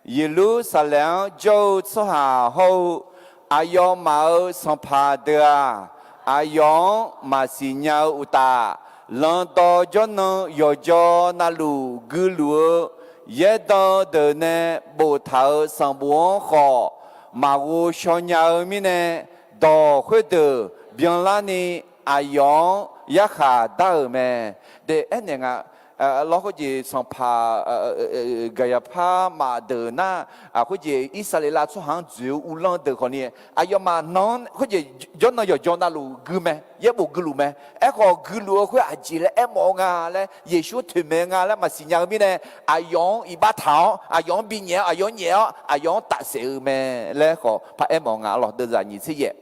Yeqlursaqlaeq-anr jawr-eu tsawrhaq hawr-eu aqyawfmaf-euq sanqpaq deuq-aq, aqyawf-anr maqsiq nya-eu uqtaf, landawv jawrnan yawqjawr navluf guiluf-eu yaerdan deuq nae boftaq-euq sanqbof-anr khawf maqghov shaw nya-eu mirnae, dawq khoerdeuq byanlarni aqyawf-anr yarkhaq dar-euq mae. De, aernaeq nga, lawr khoerjeq sanqpaq Gaqyaqpar maf deuq nar, khoerjeq Irsaqleqlav tsawrhaq-anr dzoeq-eu uvlanr deuq khawfni, aqyawfmaf nan-anr khoerjeq jawrnan yawqjawr navluf gui mae, yaerbof guiluf mae. Aerkhawf guiluf-eu khoer aqjeq laer aermawf-eu nga laer Yeqsur-anr toeqmaeq-eu nga laer maqsiq nya-eu mirnae, aqyawf-anr iqbax taq-awr, aqyawf-anr binyaef-awr, aqyawf-anr nyaef-awr, aqyawf-anr tafsaef-eu mae laer khawf par aermawf-eu nga. Arlawq, deuv zaq nyiq tser yaef.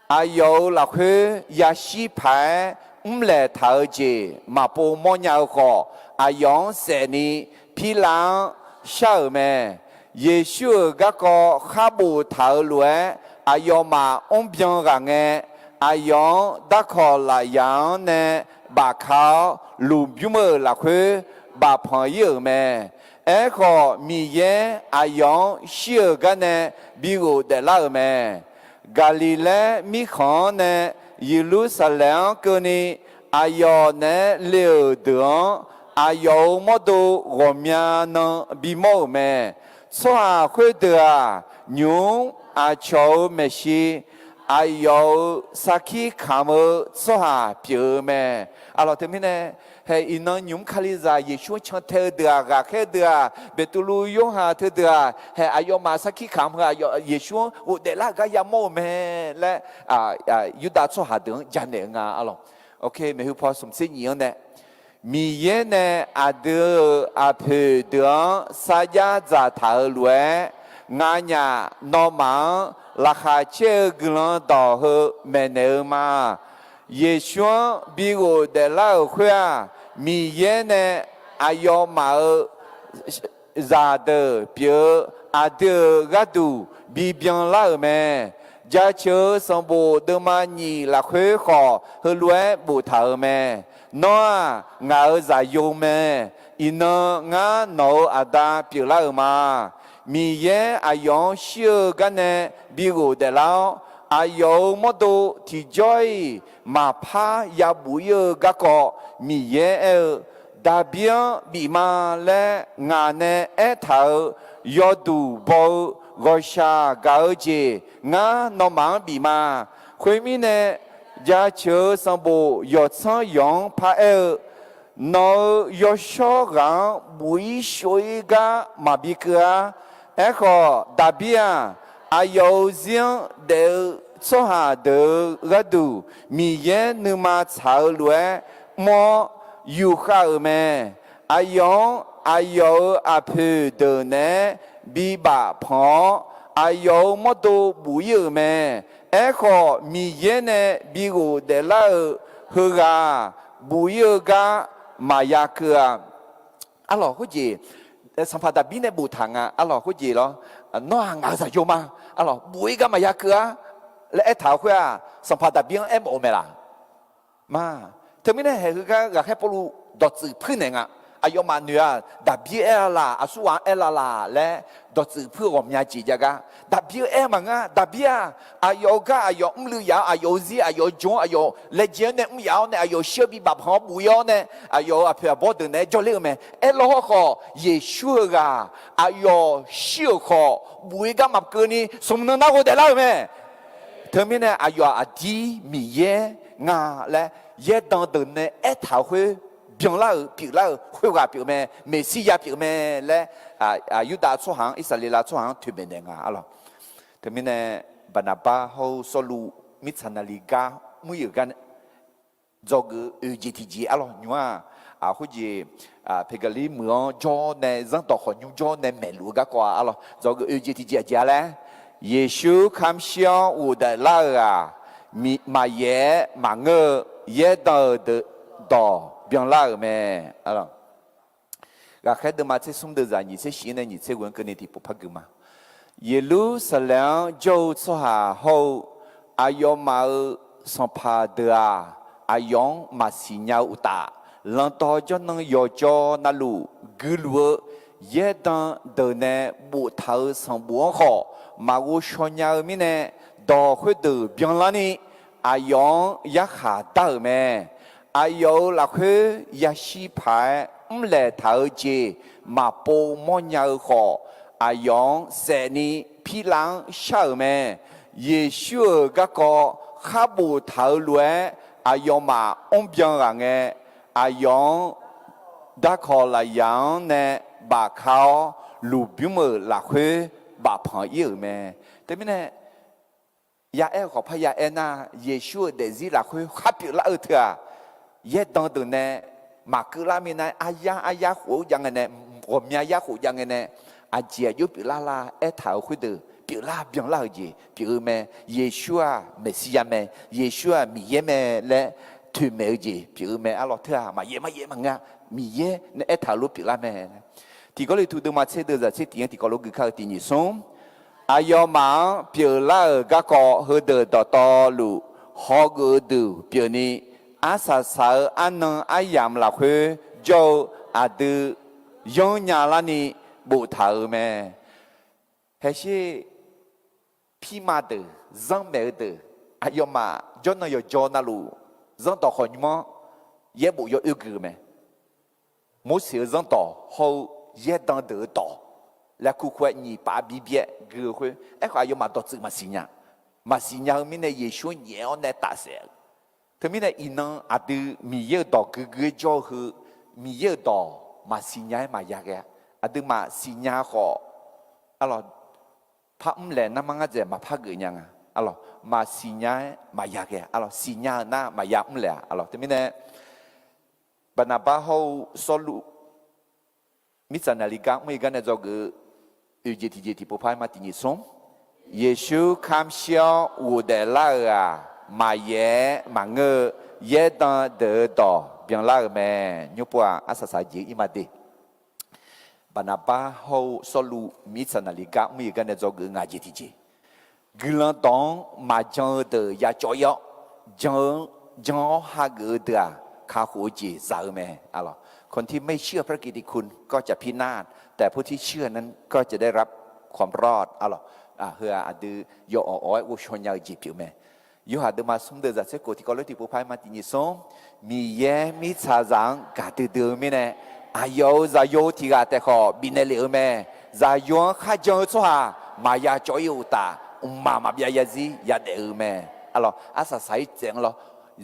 Aqyawf-euq lafkhoer yashir paq-aer mrlaeq taq-eu jeq maqpov mawrnya-eu khawf, aqyawf-anr saefni Pirlav-anr shar-euq mae. Yeqsur-euq garkawv khar boftaq-euq lof-aer, aqyawfmaf mrbyan ghaq ngae, aqyawf-anr darkawq lafyaq-anr nae bafka-awr, lmqbymr-euq lafkhoer bafpanq ir-euq mae. Aerkhawf, Miqyaer aqyawf-anr shir-euq gar nae bi ghofdaef lar-euq mae. Gaqliqlaer mirkhanq-anr nae Yeqlursaqlaeq-anr keuvni aqyawf naeq-aer le-euq deuq-anr, aqyawf-euq mawrdo ghawqmya nan bimawr-euq mae. Tsawrhaq khoerdeuq-aq, nymq-mr aqcawq-euq maeqshi, aqyawf-euq sarkir kamq-eu tsawrhaq pyeuf-eu mae. Arlawq, teumirnae, hae iqnan nymq-mr Kalizaq Yeqsur-anr cantae-eu deuq-aq, ghaqkhaer deuq-aq, Beqtuvluv, Yorhaq teudeuq-aq, hae aqyawfmaf sarkir kamq heu aqyawf Yeqsur-anr ghofdaef lar-euq gar yamawr-euq mae laer, Yurdav tsawrhaq deuq-anr janaeq-eu nga. Arlawq, maeqhu paw smq tser nyiq-anr nae, Miqyaer nae aqdui-euq aqpoeq deuq-anr sarjax dzaqtaq-euq lof-aer, nganyaf nawmaf-anr laqkhaq caer-eu guiqlanq dawq heu maeqnaeq-eu ma. Yeqsur-anr bi ghofdaef lar-euq khoer-aq, Miqyaer nae aqyawfmaf-euq zaqdeuq pyeuf-eu aqdui-euq gharduq bibyan lar-euq mae. Jaceuq-eu sanqbof deuvma nyiq lafkhoer khawf heulof-aer boftaq-euq mae. Nawr-aq, ngaq-euq zaqyo mae. Iqnan ngar nawq-euq Aqda pyeuflar-euq ma. Miqyaer aqyawf-anr shir-eu gar nae bi ghofdaef lar-awr, aqyawf-euq mawrdo tiqjawr-iq maqpar yabuf ir-eu garkawv Miqyaer aer-eu, Daqbir-anr bif ma laer ngaq nae aertaq-euq yawduq baw-eu ghawqshaq gaq-eu jeq ngar nawmaf-anr bif ma. Khoermirnae, jaceuq-eu sanqbof yawqtsanr yawq-anr paraer-eu, Nawq-euq yawshawr ghaq-anr buf-ir shov-ir gar maqbi keuv-ar. Aerkhawf, Daqbir-aq, aqyawf-euq zir-anr daef-eu tsawrhaq deuq-euq gharduq Miqyaer nuima tsaq-eu lof-aer mr-awr yufkhav-euq mae. Aqyawf-anr aqyawf-euq aqpoeq deuq naeq-aer bibaf panq-awr, aqyawf-euq mawrdo buf-ir-euq mae. Aerkhawf, Miqyaer nae bi ghofdaef lar-euq heughaq buf-ir-eu gar maqya keuv-a. Arlawq, khoerjeq Sanqpaq Daqbir nae boftaq nga. Arlawq, khoerjeq lawr, Nawr-aq, ngaq-euq zaqyo ma. Arlawq, buf-ir gar maqya keuv-ar laer aertaq-euq khoer-aq, Sanqpaq Daqbir-anr aermawf-eu mae laq? Ma. Teumirnae haeq heugar ghaqkhaer Pawrluv dawqtsuif puirnaeq nga. Aqyawfmaf noeq-aq, Daqbir aer-a laq, aqsurghaq-anr aer la laq laer dawqtsuif puir-eu ghawqmya jeq jav gar. Daqbir-eu aer maqngeur-a. Daqbir-aq, aqyawf-euq gar aqyawf mrluiv yaf-awr, aqyawf-euq zir, aqyawf-euq jmq-anr, aqyawf laejae-anr nae mr yaf-awr nae, aqyawf shir-eu bibaf panq-anr buf-ir-awr nae, aqyawf-euq aqpoeq aqbawr deuq naeq-aer jawrler-eu mae. Aerlar hawrkhawf, Yeqsur heughaq aqyawf shir-euq khawf, buf-ir gar maqkeuvni smq nan nar ghofdaef lar-euq mae. Teumirnae aqyawf aqdir Miqyaer nga laer yaerdan deuq nae aertaq-euq khoer byanlar-euq pyeuflar-euq khoerghaq pyeufmae, Meqsirya pyeufmae laer Yurdav tsawrhaq-anr, Irsaqleqlav tsawrhaq-anr toeqmaeq naeq nga. Arlawq, teumirnae Baqnaqbar hawr-eu Sawrluv mirtsaq naqli gar mr-ir-euq gar nae dzawgeuf oeq jeq tiqjeq. Arlawq, nymr-aq, khoerjeq Peqgaqlir meuq-anr jawr nae zanrdawq khawf nymr jawr nae maeqluf-eu garkawv-a. Arlawq, dzawgeuf oeq jeq tiqjeq aqjeq-a laer, Yeqsur kamq shir-awr ghofdaef lar-euq-aq, maqyaef-aer maqngeur-eu yaerdan-euq dawq byanlar-euq mae. Ghaqkhaer deuvma tser smr deuvzaq nyiq tser shif-anr nae nyiq tser ghoe-anr keuvni tiqpov par gui ma. Yeqlursaqlaeq-anr jawr-eu tsawrhaq hawr-eu aqyawfmaf-euq sanqpaq deuq-aq, aqyawf-anr maqsiq nya-eu uqtaf, lanqdawq jawrnan yawqjawr navluf guiluf-eu yaerdan deuq nae boftaq-euq sanqbof-anr khawf maqghov shaw nya-eu mirnae, dawq khoerdeuq byanlarni aqyawf-anr yarkhaq dar-euq mae. Aqyawf-euq lafkhoer yashir paq-aer mrlaeq taq-eu jeq maqpov mawrnya-eu khawf, aqyawf-anr saefni pirlav-anr shar-euq mae. Yeqsur-euq garkawv khar boftaq-euq lof-aer aqyawfmaf mrbyan ghaq ngae, aqyawf-anr darkawq lafyaq-anr nae bafka-awr, lmqbymr-euq lafkhoer bafpanq ir-euq mae. Teumirnae, ya aer-eu khawf parya aernar, Yeqsur-euq daefzir lafkhoer khar pyeuflar-eu teu-aq, yaerdan deuq nae maqkeuvlar minav-aer, aryar aryar khof-eu jav ngae nae, ghawqmya yar khof jav ngae nae, aqjeq aqjox pyeuflar lar aertaq-euq khoerdeuq pyeuflar byanlar-euq jeq pyeuf-eu mae. Yeqsur-aq Meqsirya mae, Yeqsur-aq Miqyaer mae laer toeqmaeq-eu jeq pyeuf-eu mae. Arlawq teu-aq maqyaef maryaef maqngeur-a, Miqyaer nae aertaq-euq lof pyeuflar mae. Tiq Gawrliqtu deuvma tser deuvzaq tser tiq-anr tiqkawv lof gui kar-eu tiq nyiq smr. Aqyawfmaf-anr pyeuflar-euq garkawv heudeuq dawqtawvluf hawgeuf-eu deuq pyeufni, arsaq saq-eu arnan aryamq lafkhoer jawr-eu aqdui yanrnya larni boftaq-euq mae. Haesher, pirma deuq, zanrmaeq-eu deuq, aqyawfmaf jawrnan yawqjawr navluf zanrdawq khawf nymr-anr yaerbof yawoer gui-eu mae. Morseq-eu zanrdawq hawr-eu yaerdan deuq-eu dawq laer kurkur-aer nyiq paf bibyaer gui-eu khoer, aerkhawf aqyawfmaf dawqtsuif maqsiq nya. Maqsiq nya-eu mirnae Yeqsur-anr nyaef-awr nae tafsaef-eu. Teumirnae iqnan aqdui Miqyaer-euq dawq guigui-aer jawr-eu heu, Miqyaer-euq dawq maqsiq nya-aer maqya ghae-a. Aqduimaf siqnya khawf, arlawq, par mrlaeq narmar ngar dzaeq maqpar geuf nya nga. Arlawq, maqsiq nya-aer maqya ghae-a. Arlawq, siqnya-euq nar maqya mrlaeq-a. Arlawq, teumirnae Baqnaqbar hawr-eu Sawrluv, mirtsaq naqli gar mr-ir gar nae dzawgeuf-eu oeq jeq tiqjeq tiqpov par-aer ma tiq nyiq smr. Yeqsur kamq shir-awr ghofdaef lar-euq-aq, maqyaef-aer maqngeur-eu yaerdan deuq-eu dawq byanlar-euq mae. Nymr pov-aq, arsaq saq jeq ir ma de. Baqnaqbar hawr-eu Sawrluv mirtsaq naqli gar mr-ir gar nae dzawgeuf-eu ngaq jeq tiqjeq, guiqlanq dawq-anr maqjan-eu deuq ya cawv-ir-awr, jan-eu, jan-awr hageuf-eu deuq-aq, kakhof-eu jeq za-eu mae. Arlawq, คนที่ไม่เชื่อพระกิตติคุณก็จะพินาศ แต่ผู้ที่เชื่อนั้นก็จะได้รับความรอด Arlawq, heu-aq aqdui yawawq awq-aer ghovshaw nya-eu jeq pyeuf mae. Yorhaq deuvma smr deuvzaq tser khof tiqkawv lof tiqpov par-aer ma tiq nyiq smr. Miqyaer mirtsaqzaq-anr gaqdui dui-eu mirnae, aqyawf-euq zaqyo tiq ghaq taef khawf bifnaeq lef-eu mae. Zaqyo-anr kharjan-eu tsawrhaq maqya cawv-ir-eu uqtaf, mqmaq maqbyav zarzir yadaef-eu mae. Arlawq, arsaq saq-ir tsaev-anr lawr,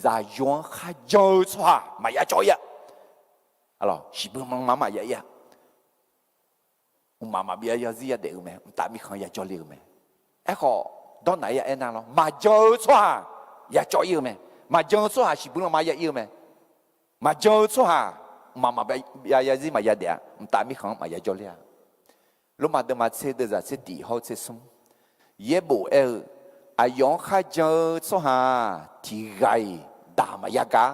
zaqyo-anr kharjan-eu tsawrhaq maqya cawv-ir-a. Arlawq, shiqbuir lanma maqya ir-a. Mqmaq maqbyav zarzir yadaef-eu mae. Mqtav mirkhanq ya jawrle-eu mae. Aerkhawf, dawrnaq-ir ya aernar lawr, maqjan-eu tsawrhaq ya cawv-ir-eu mae. Maqjan-eu tsawrhaq shiqbuir lanma ya ir-eu mae. Maqjan-eu tsawrhaq mqmaq maqbyav zarzir maqya daef-a. Mqtav mirkhanq-anr maqya jawrler-a. Lormav deuvma tser deuvzaq tser tiq hawr-eu tser smr. Yaerbof aer-eu, aqyawf-anr kharjan-eu tsawrhaq tiq ghaq-iq daq maqya gar.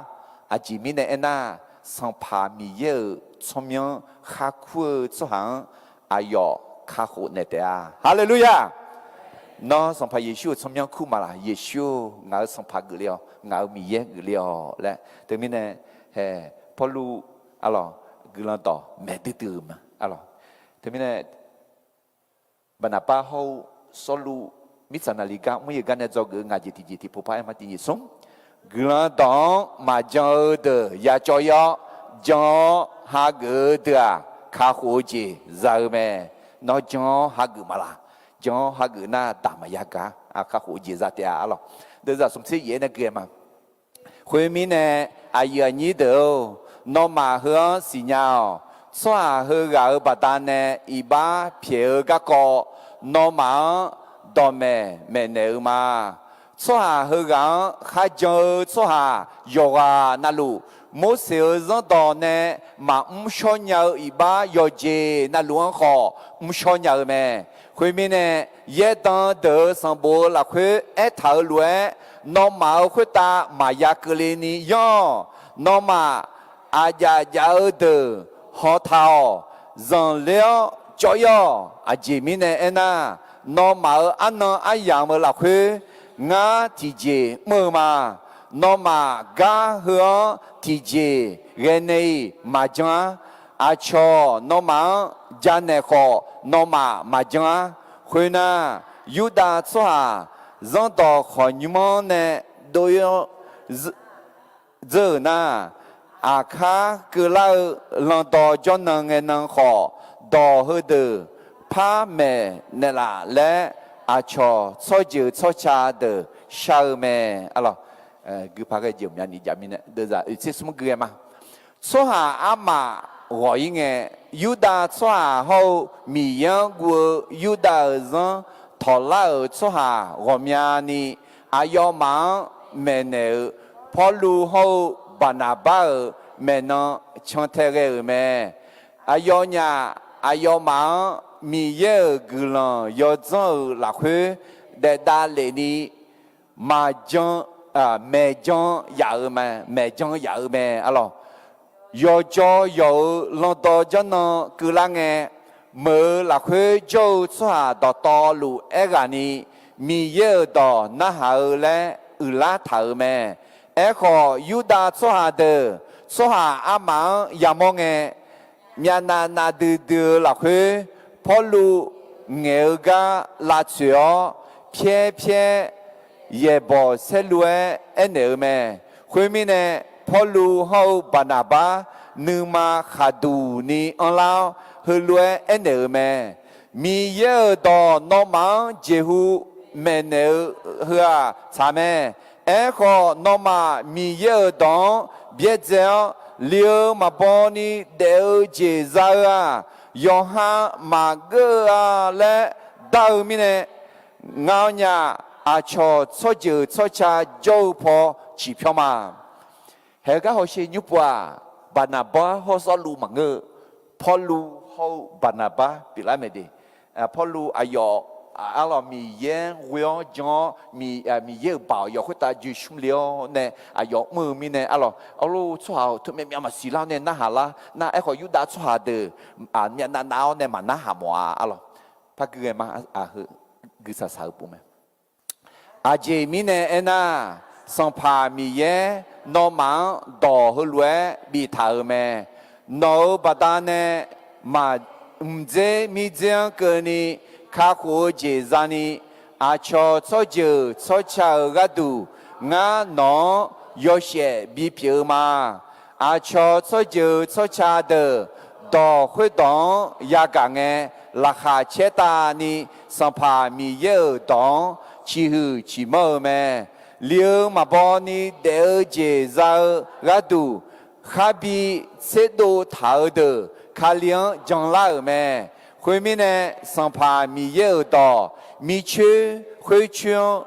Aqjeq mirnae aernar, Sanqpaq Miqyaer-euq tsawrmyanr khar kur-eu tsawrhaq-anr aqyawf kakhof naeq taef-a. Haleluya! Nawr Sanqpaq Yeqsur-euq tsawrmyanr kur ma laq? Yeqsur-or, ngaq-euq Sanqpaq geufle-awq, ngaq-euq Miqyaer geufle-awq laer. Teumirnae, hae, Pawrluv, arlawq, guiqlanq dawq maeq duidui-euq ma, arlawq. Teumirnae, Baqnaqbar hawr-eu Sawrluv mirtsaq naqli gar mr-ir-eu gar nae dzawgeuf-eu ngaq jeq tiqjeq tiqpov par-aer ma tiq nyiq smr. Guiqlanq dawq-anr maqjan-eu deuq ya cawv-ir-awr, jan-awr hageuf-eu deuq-aq, kakhof-eu jeq za-eu mae. Nawr jan-awr hageuf ma laq? Jan-awr hageuf nar daq maqya gar, kakhof-eu jeq za taef-a, arlawq. Deuvzaq smq tser yaef-aer nae gui-aer ma. Khoermirnae, aqyuif aqnyir deuq-or, nawmaf heu-anr siqnya-awq. Tsawrhaq heughaq-euq baqdanae iqbax pyaeq-eu garkawv, nawmaf-anr dawqmaeq maeqnaeq-eu ma. Tsawrhaq heughaq-anr kharjan-eu tsawrhaq yawqghaq navluf, Morseq-euq zanrdawq nae maqmr shawr nya-eu iqbax yawqjeq navluf-anr khawf mr shawr nya-eu mae. Khoermirnae, yaerdan deuq-euq sanqbof-eu lafkhoer aertaq-euq lof-aer, nawmaf-euq khoertav maqya keuvle ni yanr-awq. Nawmaf Aqjaf jaf-eu deuq hawtaq-awq. Zanqler-awr cawv-ir-awq. Aqjeq mirnae aernar, nawmaf-euq arnan aryamq-euq lafkhoer, ngar tiqjeq mr-eu ma. Nawmaf gar heu-anr tiqjeq ghae nae-iq maqjan-ar. Aqcawq nawmaf-anr janaeq khawf, nawmaf maqjan-ar. Khoernar, Yurdav tsawrhaq zanrdawq khawqnymr-anr nae dov-ir-awr dzeur-euq nar, aqkar keuvlar-eu landawv jawrnan ngaenan khawf, dawq heudeuq par maeqnaeq laf laer, aqcawq tsawrjeuq tsawrca deuq shar-eu mae. Guiqpaq ghae jeq myav ni jav mirnae deuvzaq oeqtser smr gui-aer ma. Tsawrhaq armaf ghawq-ir ngae, Yurdav tsawrhaq hawr-eu Miqyaer-anr guv-eu Yurdav-euq zanr tawqlar-euq tsawrhaq ghawqmyani, aqyawfmaf-anr maeqnaeq-euq Pawrluv hawr-eu Baqnaqbar-euq maeqnan cantae ghae-euq mae. Aqyawfnyaf aqyawfmaf-anr Miqyaer-euq guiqlanq yawdzanr-euq lafkhoer daef davlef ni, maqjan, maeqjan yaf-eu mae, maeqjan yaf-eu mae arlawq. Yawqjawq yawq-euq landawv janrnan keuvlar ngae, meuq-eu lafkhoer jawr-eu tsawrhaq dawqtawvluf aerghaqni, Miqyaer-euq dawq narhaq-eu laer uiqlar taq-euq mae. Aerkhawf, Yurdav tsawrhaq deuq tsawrhaq armaf-anr yamawr ngae, myavnav navdui dui-eu lafkhoer, Pawrluv ngaeq-eu gar lavtsoeq-awr, pyaer pyaer yaeqbawq saerlu-aer aernaeq-eu mae. Khoermirnae, Pawrluv hawr-eu Baqnaqbar nuima khaqduq ni anrlar-awr, heulof-aer aernaeq-euq mae. Miqyaer-euq dawq nawmaf-anr jeqhu maeqnaeq-eu heu-aq tsaq mae. Aerkhawf, nawmaf Miqyaer-euq dawq-anr byaerdzae-awr, li-eu maqbaw ni daef-eu jeq za-eu-aq, yawqha maqgeur-eu-a laer dar-eu mirnae, nganyaf aqcawq tsawrjeuq tsawrca jawr-eu paw ciqpyawr ma. Haeq-eu gar hawsher nymr pov-aq, Baqnaqbar hawr Sawrluv maqngeur-eu, Pawrluv hawr-eu Baqnaqbar pyeuflar mae de. Pawrluv aqyawf, arlawq, Miqyaer-anr ghoe-awr jan-awr, Miqyaer-euq baoq yawq khoertav joe shmr le-awr nae aqyawf mr-eu mirnae arlawq, arlawq, tsawrhaq-awq, teumaeq myav maqsiq lar-awr nae narhaq lar nar, aerkhawf Yurdav tsawrhaq deuq myavnav nav-awr nae maqnarhaq mawf-a arlawq. Par gui ghae ma, aqheu guisaq saq-eu pov mae. Aqjeq mirnae aernar, Sanqpaq Miqyaer nawmaf-anr dawq heulof-aer biftaq-euq mae. Nawq-euq baqdanae maq, mqdzer mirdzer-anr keuvni kakhof-eu jeq zani, aqcawq tsawrjeuq tsawrca-euq gharduq ngar nawq-anr yawshaef bipyeuf-eu ma. Aqcawq tsawrjeuq tsawrca deuq dawq khoerdawq-anr yagaq ngae, laqkhaq caertavni Sanqpaq Miqyaer-euq dawq-anr ciqhuiq ciqmanr-eu mae. Li-eu maqbaw ni daef-eu jeq za-eu gharduq, kharbi tserdov taq-eu deuq Kali-anr janlar-euq mae. Khoermirnae, Sanqpaq Miqyaer-euq dawq mircoer khoercoer-anr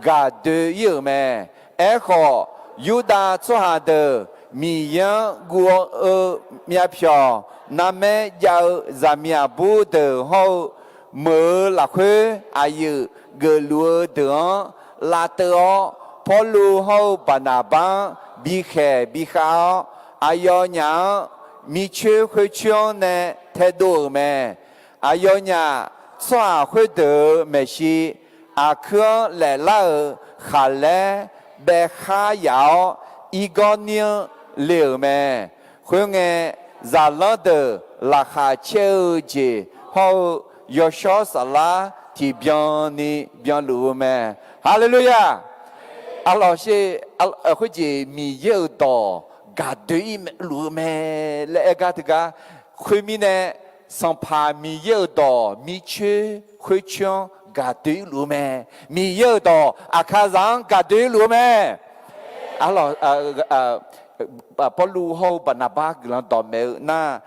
gaqdoe-ir-euq mae. Aerkhawf, Yurdav tsawrhaq deuq Miqyaer-anr guv-eu myavpyawq narmaer jav-eu zaqmiq aqbur deuq hawr-eu, meuq-eu lafkhoer aqyuif geufluf-eu deuq-anr lavteuv-awr, Pawrluv hawr-eu Baqnaqbar-anr bikhaeq bikhav-awr, aqyawfnyaf-anr mircoer khoercoer-anr nae taedov-euq mae. Aqyawfnyaf tsawrhaq khoerdeuq-euq maeqshi, aqkuir-anr laeflar-euq khaqlaer baev khar yaf-awr, Irgawrnir-anr le-euq mae. Khoerngae, zaqlanr deuq laqkhaq caer-eu jeq hawr-eu, yawshawr saflar tiqbyan ni byanluf-eu mae. Haleluya! Arlawq sher, khoerjeq Miqyaer-euq dawq gaqdoe-ir luf-eu mae laer aer gar teugar, khoermirnae, Sanqpaq Miqyaer-euq dawq mircoer khoercoer-anr gaqdoe-ir luf-eu mae. Miqyaer-euq dawq aqkaqzaq-anr gaqdoe-ir luf-eu mae. Arlawq, Pawrluv hawr-eu Baqnaqbar guiqlanq dawqmaeq-eu nar,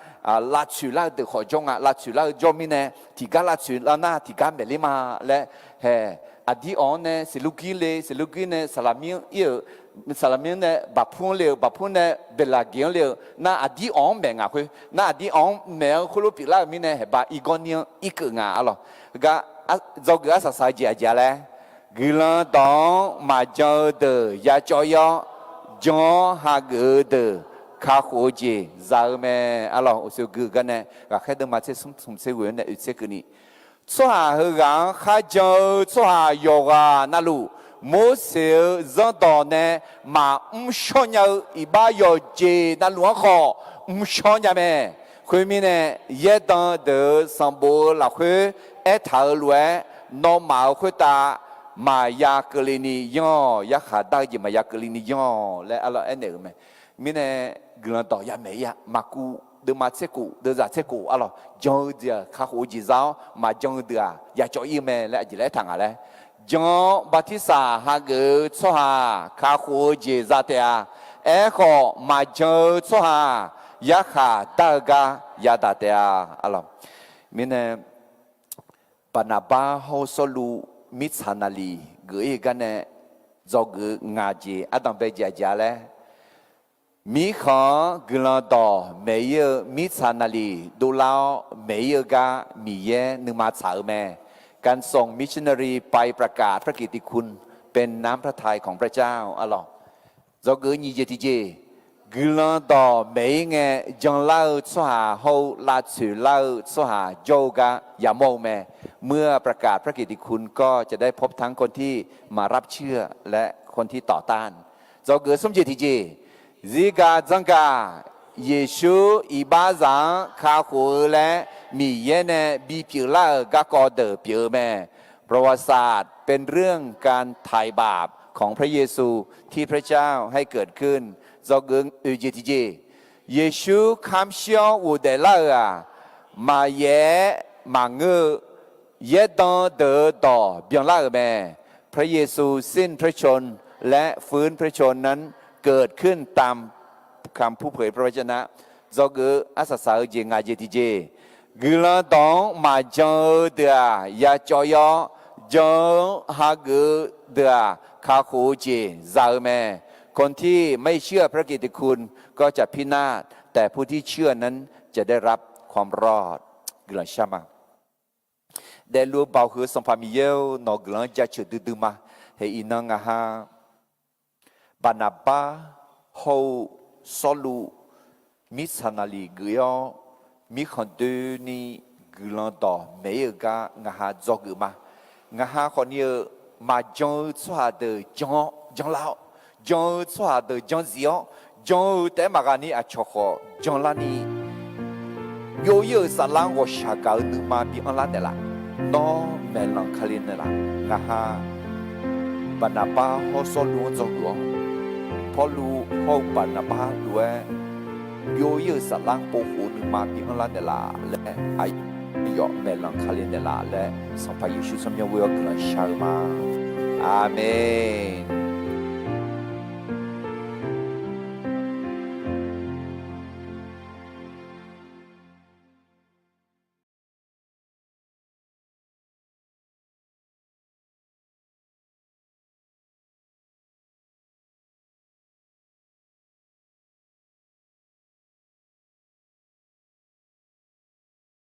lavtsoeq lar-eu deuq khawf jawr nga. Lavtsoeq lar-eu jawr mirnae, tiqgar lavtsoeq lar nar tiqgar maeq ler ma laer hae. Aqdir awq-anr nae Seqlurgir le, Seqlurgir nae Saqlaqmir-anr ir-euq, Saqlaqmir-anr nae Baqpur-anr le-euq, Baqpur nae Beqlaqgeq-anr le-euq nar, aqdir awq-anr maeq ngaq khoer nar, aqdir awq-anr maeq-eu khoerlof pyeuflar-euq mirnae, haeqba Irgawrnir-anr irkeuv nga arlawq. Heugar dzawgeuf arsaq saq-eu jeq aqjeq-a laer, guiqlanq dawq-anr maqjan-eu deuq yacawv-ir-awr, jan-awr hageuf-eu deuq kakhof-eu jeq za-eu mae. Arlawq, uqshoe gui-eu gar nae ghaqkhaer deuvma tser smr smq tser ghoe-anr nae oeq tser keuvni, tsawrhaq heughaq-anr kharjan-eu tsawrhaq yawqghaq navluf, Morseq-euq zanrdawq nae maqmr shawr nya-eu iqbax yawqjeq navluf-anr khawf mr shawr nya mae. Khoermirnae, yaerdan deuq-euq sanqbof-eu lafkhoer aertaq-euq lof-aer, nawmaf-euq khoertav maqya keuvle ni yanr-awq. Yarkhaq dar-eu jeq maqya keuvle ni yanr-awq laer arlawq aernaeq-euq mae. Mirnae, guiqlanq dawq yamaeq-ir-a. Maqkuv deuvma tser kof deuvzaq tser kof arlawq, jan-eu deuq-aq kakhof-eu jeq za-awr, maqjan-eu deuq-aq yacawv-ir-eu mae laer aqjeq laer aertaq nga laer, jan-awr bartirsaq hageuf-eu tsawrhaq kakhof-eu jeq za taef-a. Aerkhawf, maqjan-eu tsawrhaq yarkhaq dar-eu gar yadaq taef-a. Arlawq, mirnae, Baqnaqbar hawr-eu Sawrluv mirtsaq naqliq geuf-ir-eu gar nae dzawgeuf-eu ngaq jeq ardanq bae jeq aqjeq-a laer, mirkhanq-anr guiqlanq dawq maeq-ir-eu mirtsaq naqliq dovlar-awr maeq-ir-eu gar Miqyaer nuima tsaq-eu mae. การส่งมิชชันนารีไปประกาศพระกิตติคุณเป็นน้ำพระทัยของพระเจ้า arlawq. Dzawgeuf nyiq jeq tiqjeq, guiqlanq dawq maeq-ir ngae janlar-eu tsawrhaq hawr-eu lavtsoeq lar-eu tsawrhaq jawr-eu gar yamawr-eu mae. เมื่อประกาศพระกิตติคุณก็จะได้พบทั้งคนที่มารับเชื่อและคนที่ต่อต้าน Dzawgeuf smr jeq tiqjeq, zirgaq dzanrgaq Yeqsur iqbaxzaq-anr kakhof-eu laer Miqyaer nae bipyeuf lar-euq garkawv deuq pyeuf-eu mae. ประวัติศาสตร์เป็นเรื่องการไถ่บาปของพระเยซูที่พระเจ้าให้เกิดขึ้น Dzawgeuf oeq jeq tiqjeq, Yeqsur kamr shir-awr ghofdaef lar-euq-aq, maqyaef-aer maqngeur-eu yaerdan deuq-eu dawq byanlar-euq mae. พระเยซูสิ้นพระชนม์และฟื้นพระชนม์นั้นเกิดขึ้นตาม คำผู้เผยพระวจนะ Dzawgeuf arsaq saq-eu jeq ngaq jeq tiqjeq, guiqlanq dawq-anr maqjan-eu deuq-aq yacawv-ir-awr, jan-eu hageuf-eu deuq-aq kakhof-eu jeq za-eu mae. คนที่ไม่เชื่อพระกิตติคุณก็จะพินาศ แต่ผู้ที่เชื่อนั้นจะได้รับความรอด Guiqlanq shar ma. Daefluf-eu Baoq huiq-eu Sanqpaq Miqyaer-or, nawq-eu guiqlanq-anr jaceuq duidui ma. Haeq iqnan ngaq ha Baqnaqbar hawr-eu Sawrluv mirtsaq naqliq geuf-ir-awr, mirkhanq doeni guiqlanq dawq maeq-ir-eu gar ngaq ha dzawgeuf ma. Ngaq ha khawfni-eu maqjan-eu tsawrhaq deuq jan-awr janlar-awr, jan-eu tsawrhaq deuq jan zif-awr, jan-eu taef-aer maqghaq ni aqcawq khawf janlarni, byov-ir-euq saflar-anr ghawqshaq gaq-eu nuima bi anrlar naeqlaf. Nawr maeqlanq Kali naeqlaf. Ngaq ha Baqnaqbar hawr Sawrluv-anr dzawgeuf-awr, Pawrluv hawr-eu Baqnaqbar lof-aer byov-ir-euq saflar-anr povkhof-eu nuima bi anrlar naeqlaf laer, aqyawf maeqlanq Kali naeqlaf laer, Sanqpaq Yeqsur tsawrmyanr ghoe-awr guiqlanq shar-eu ma. Aqmeq.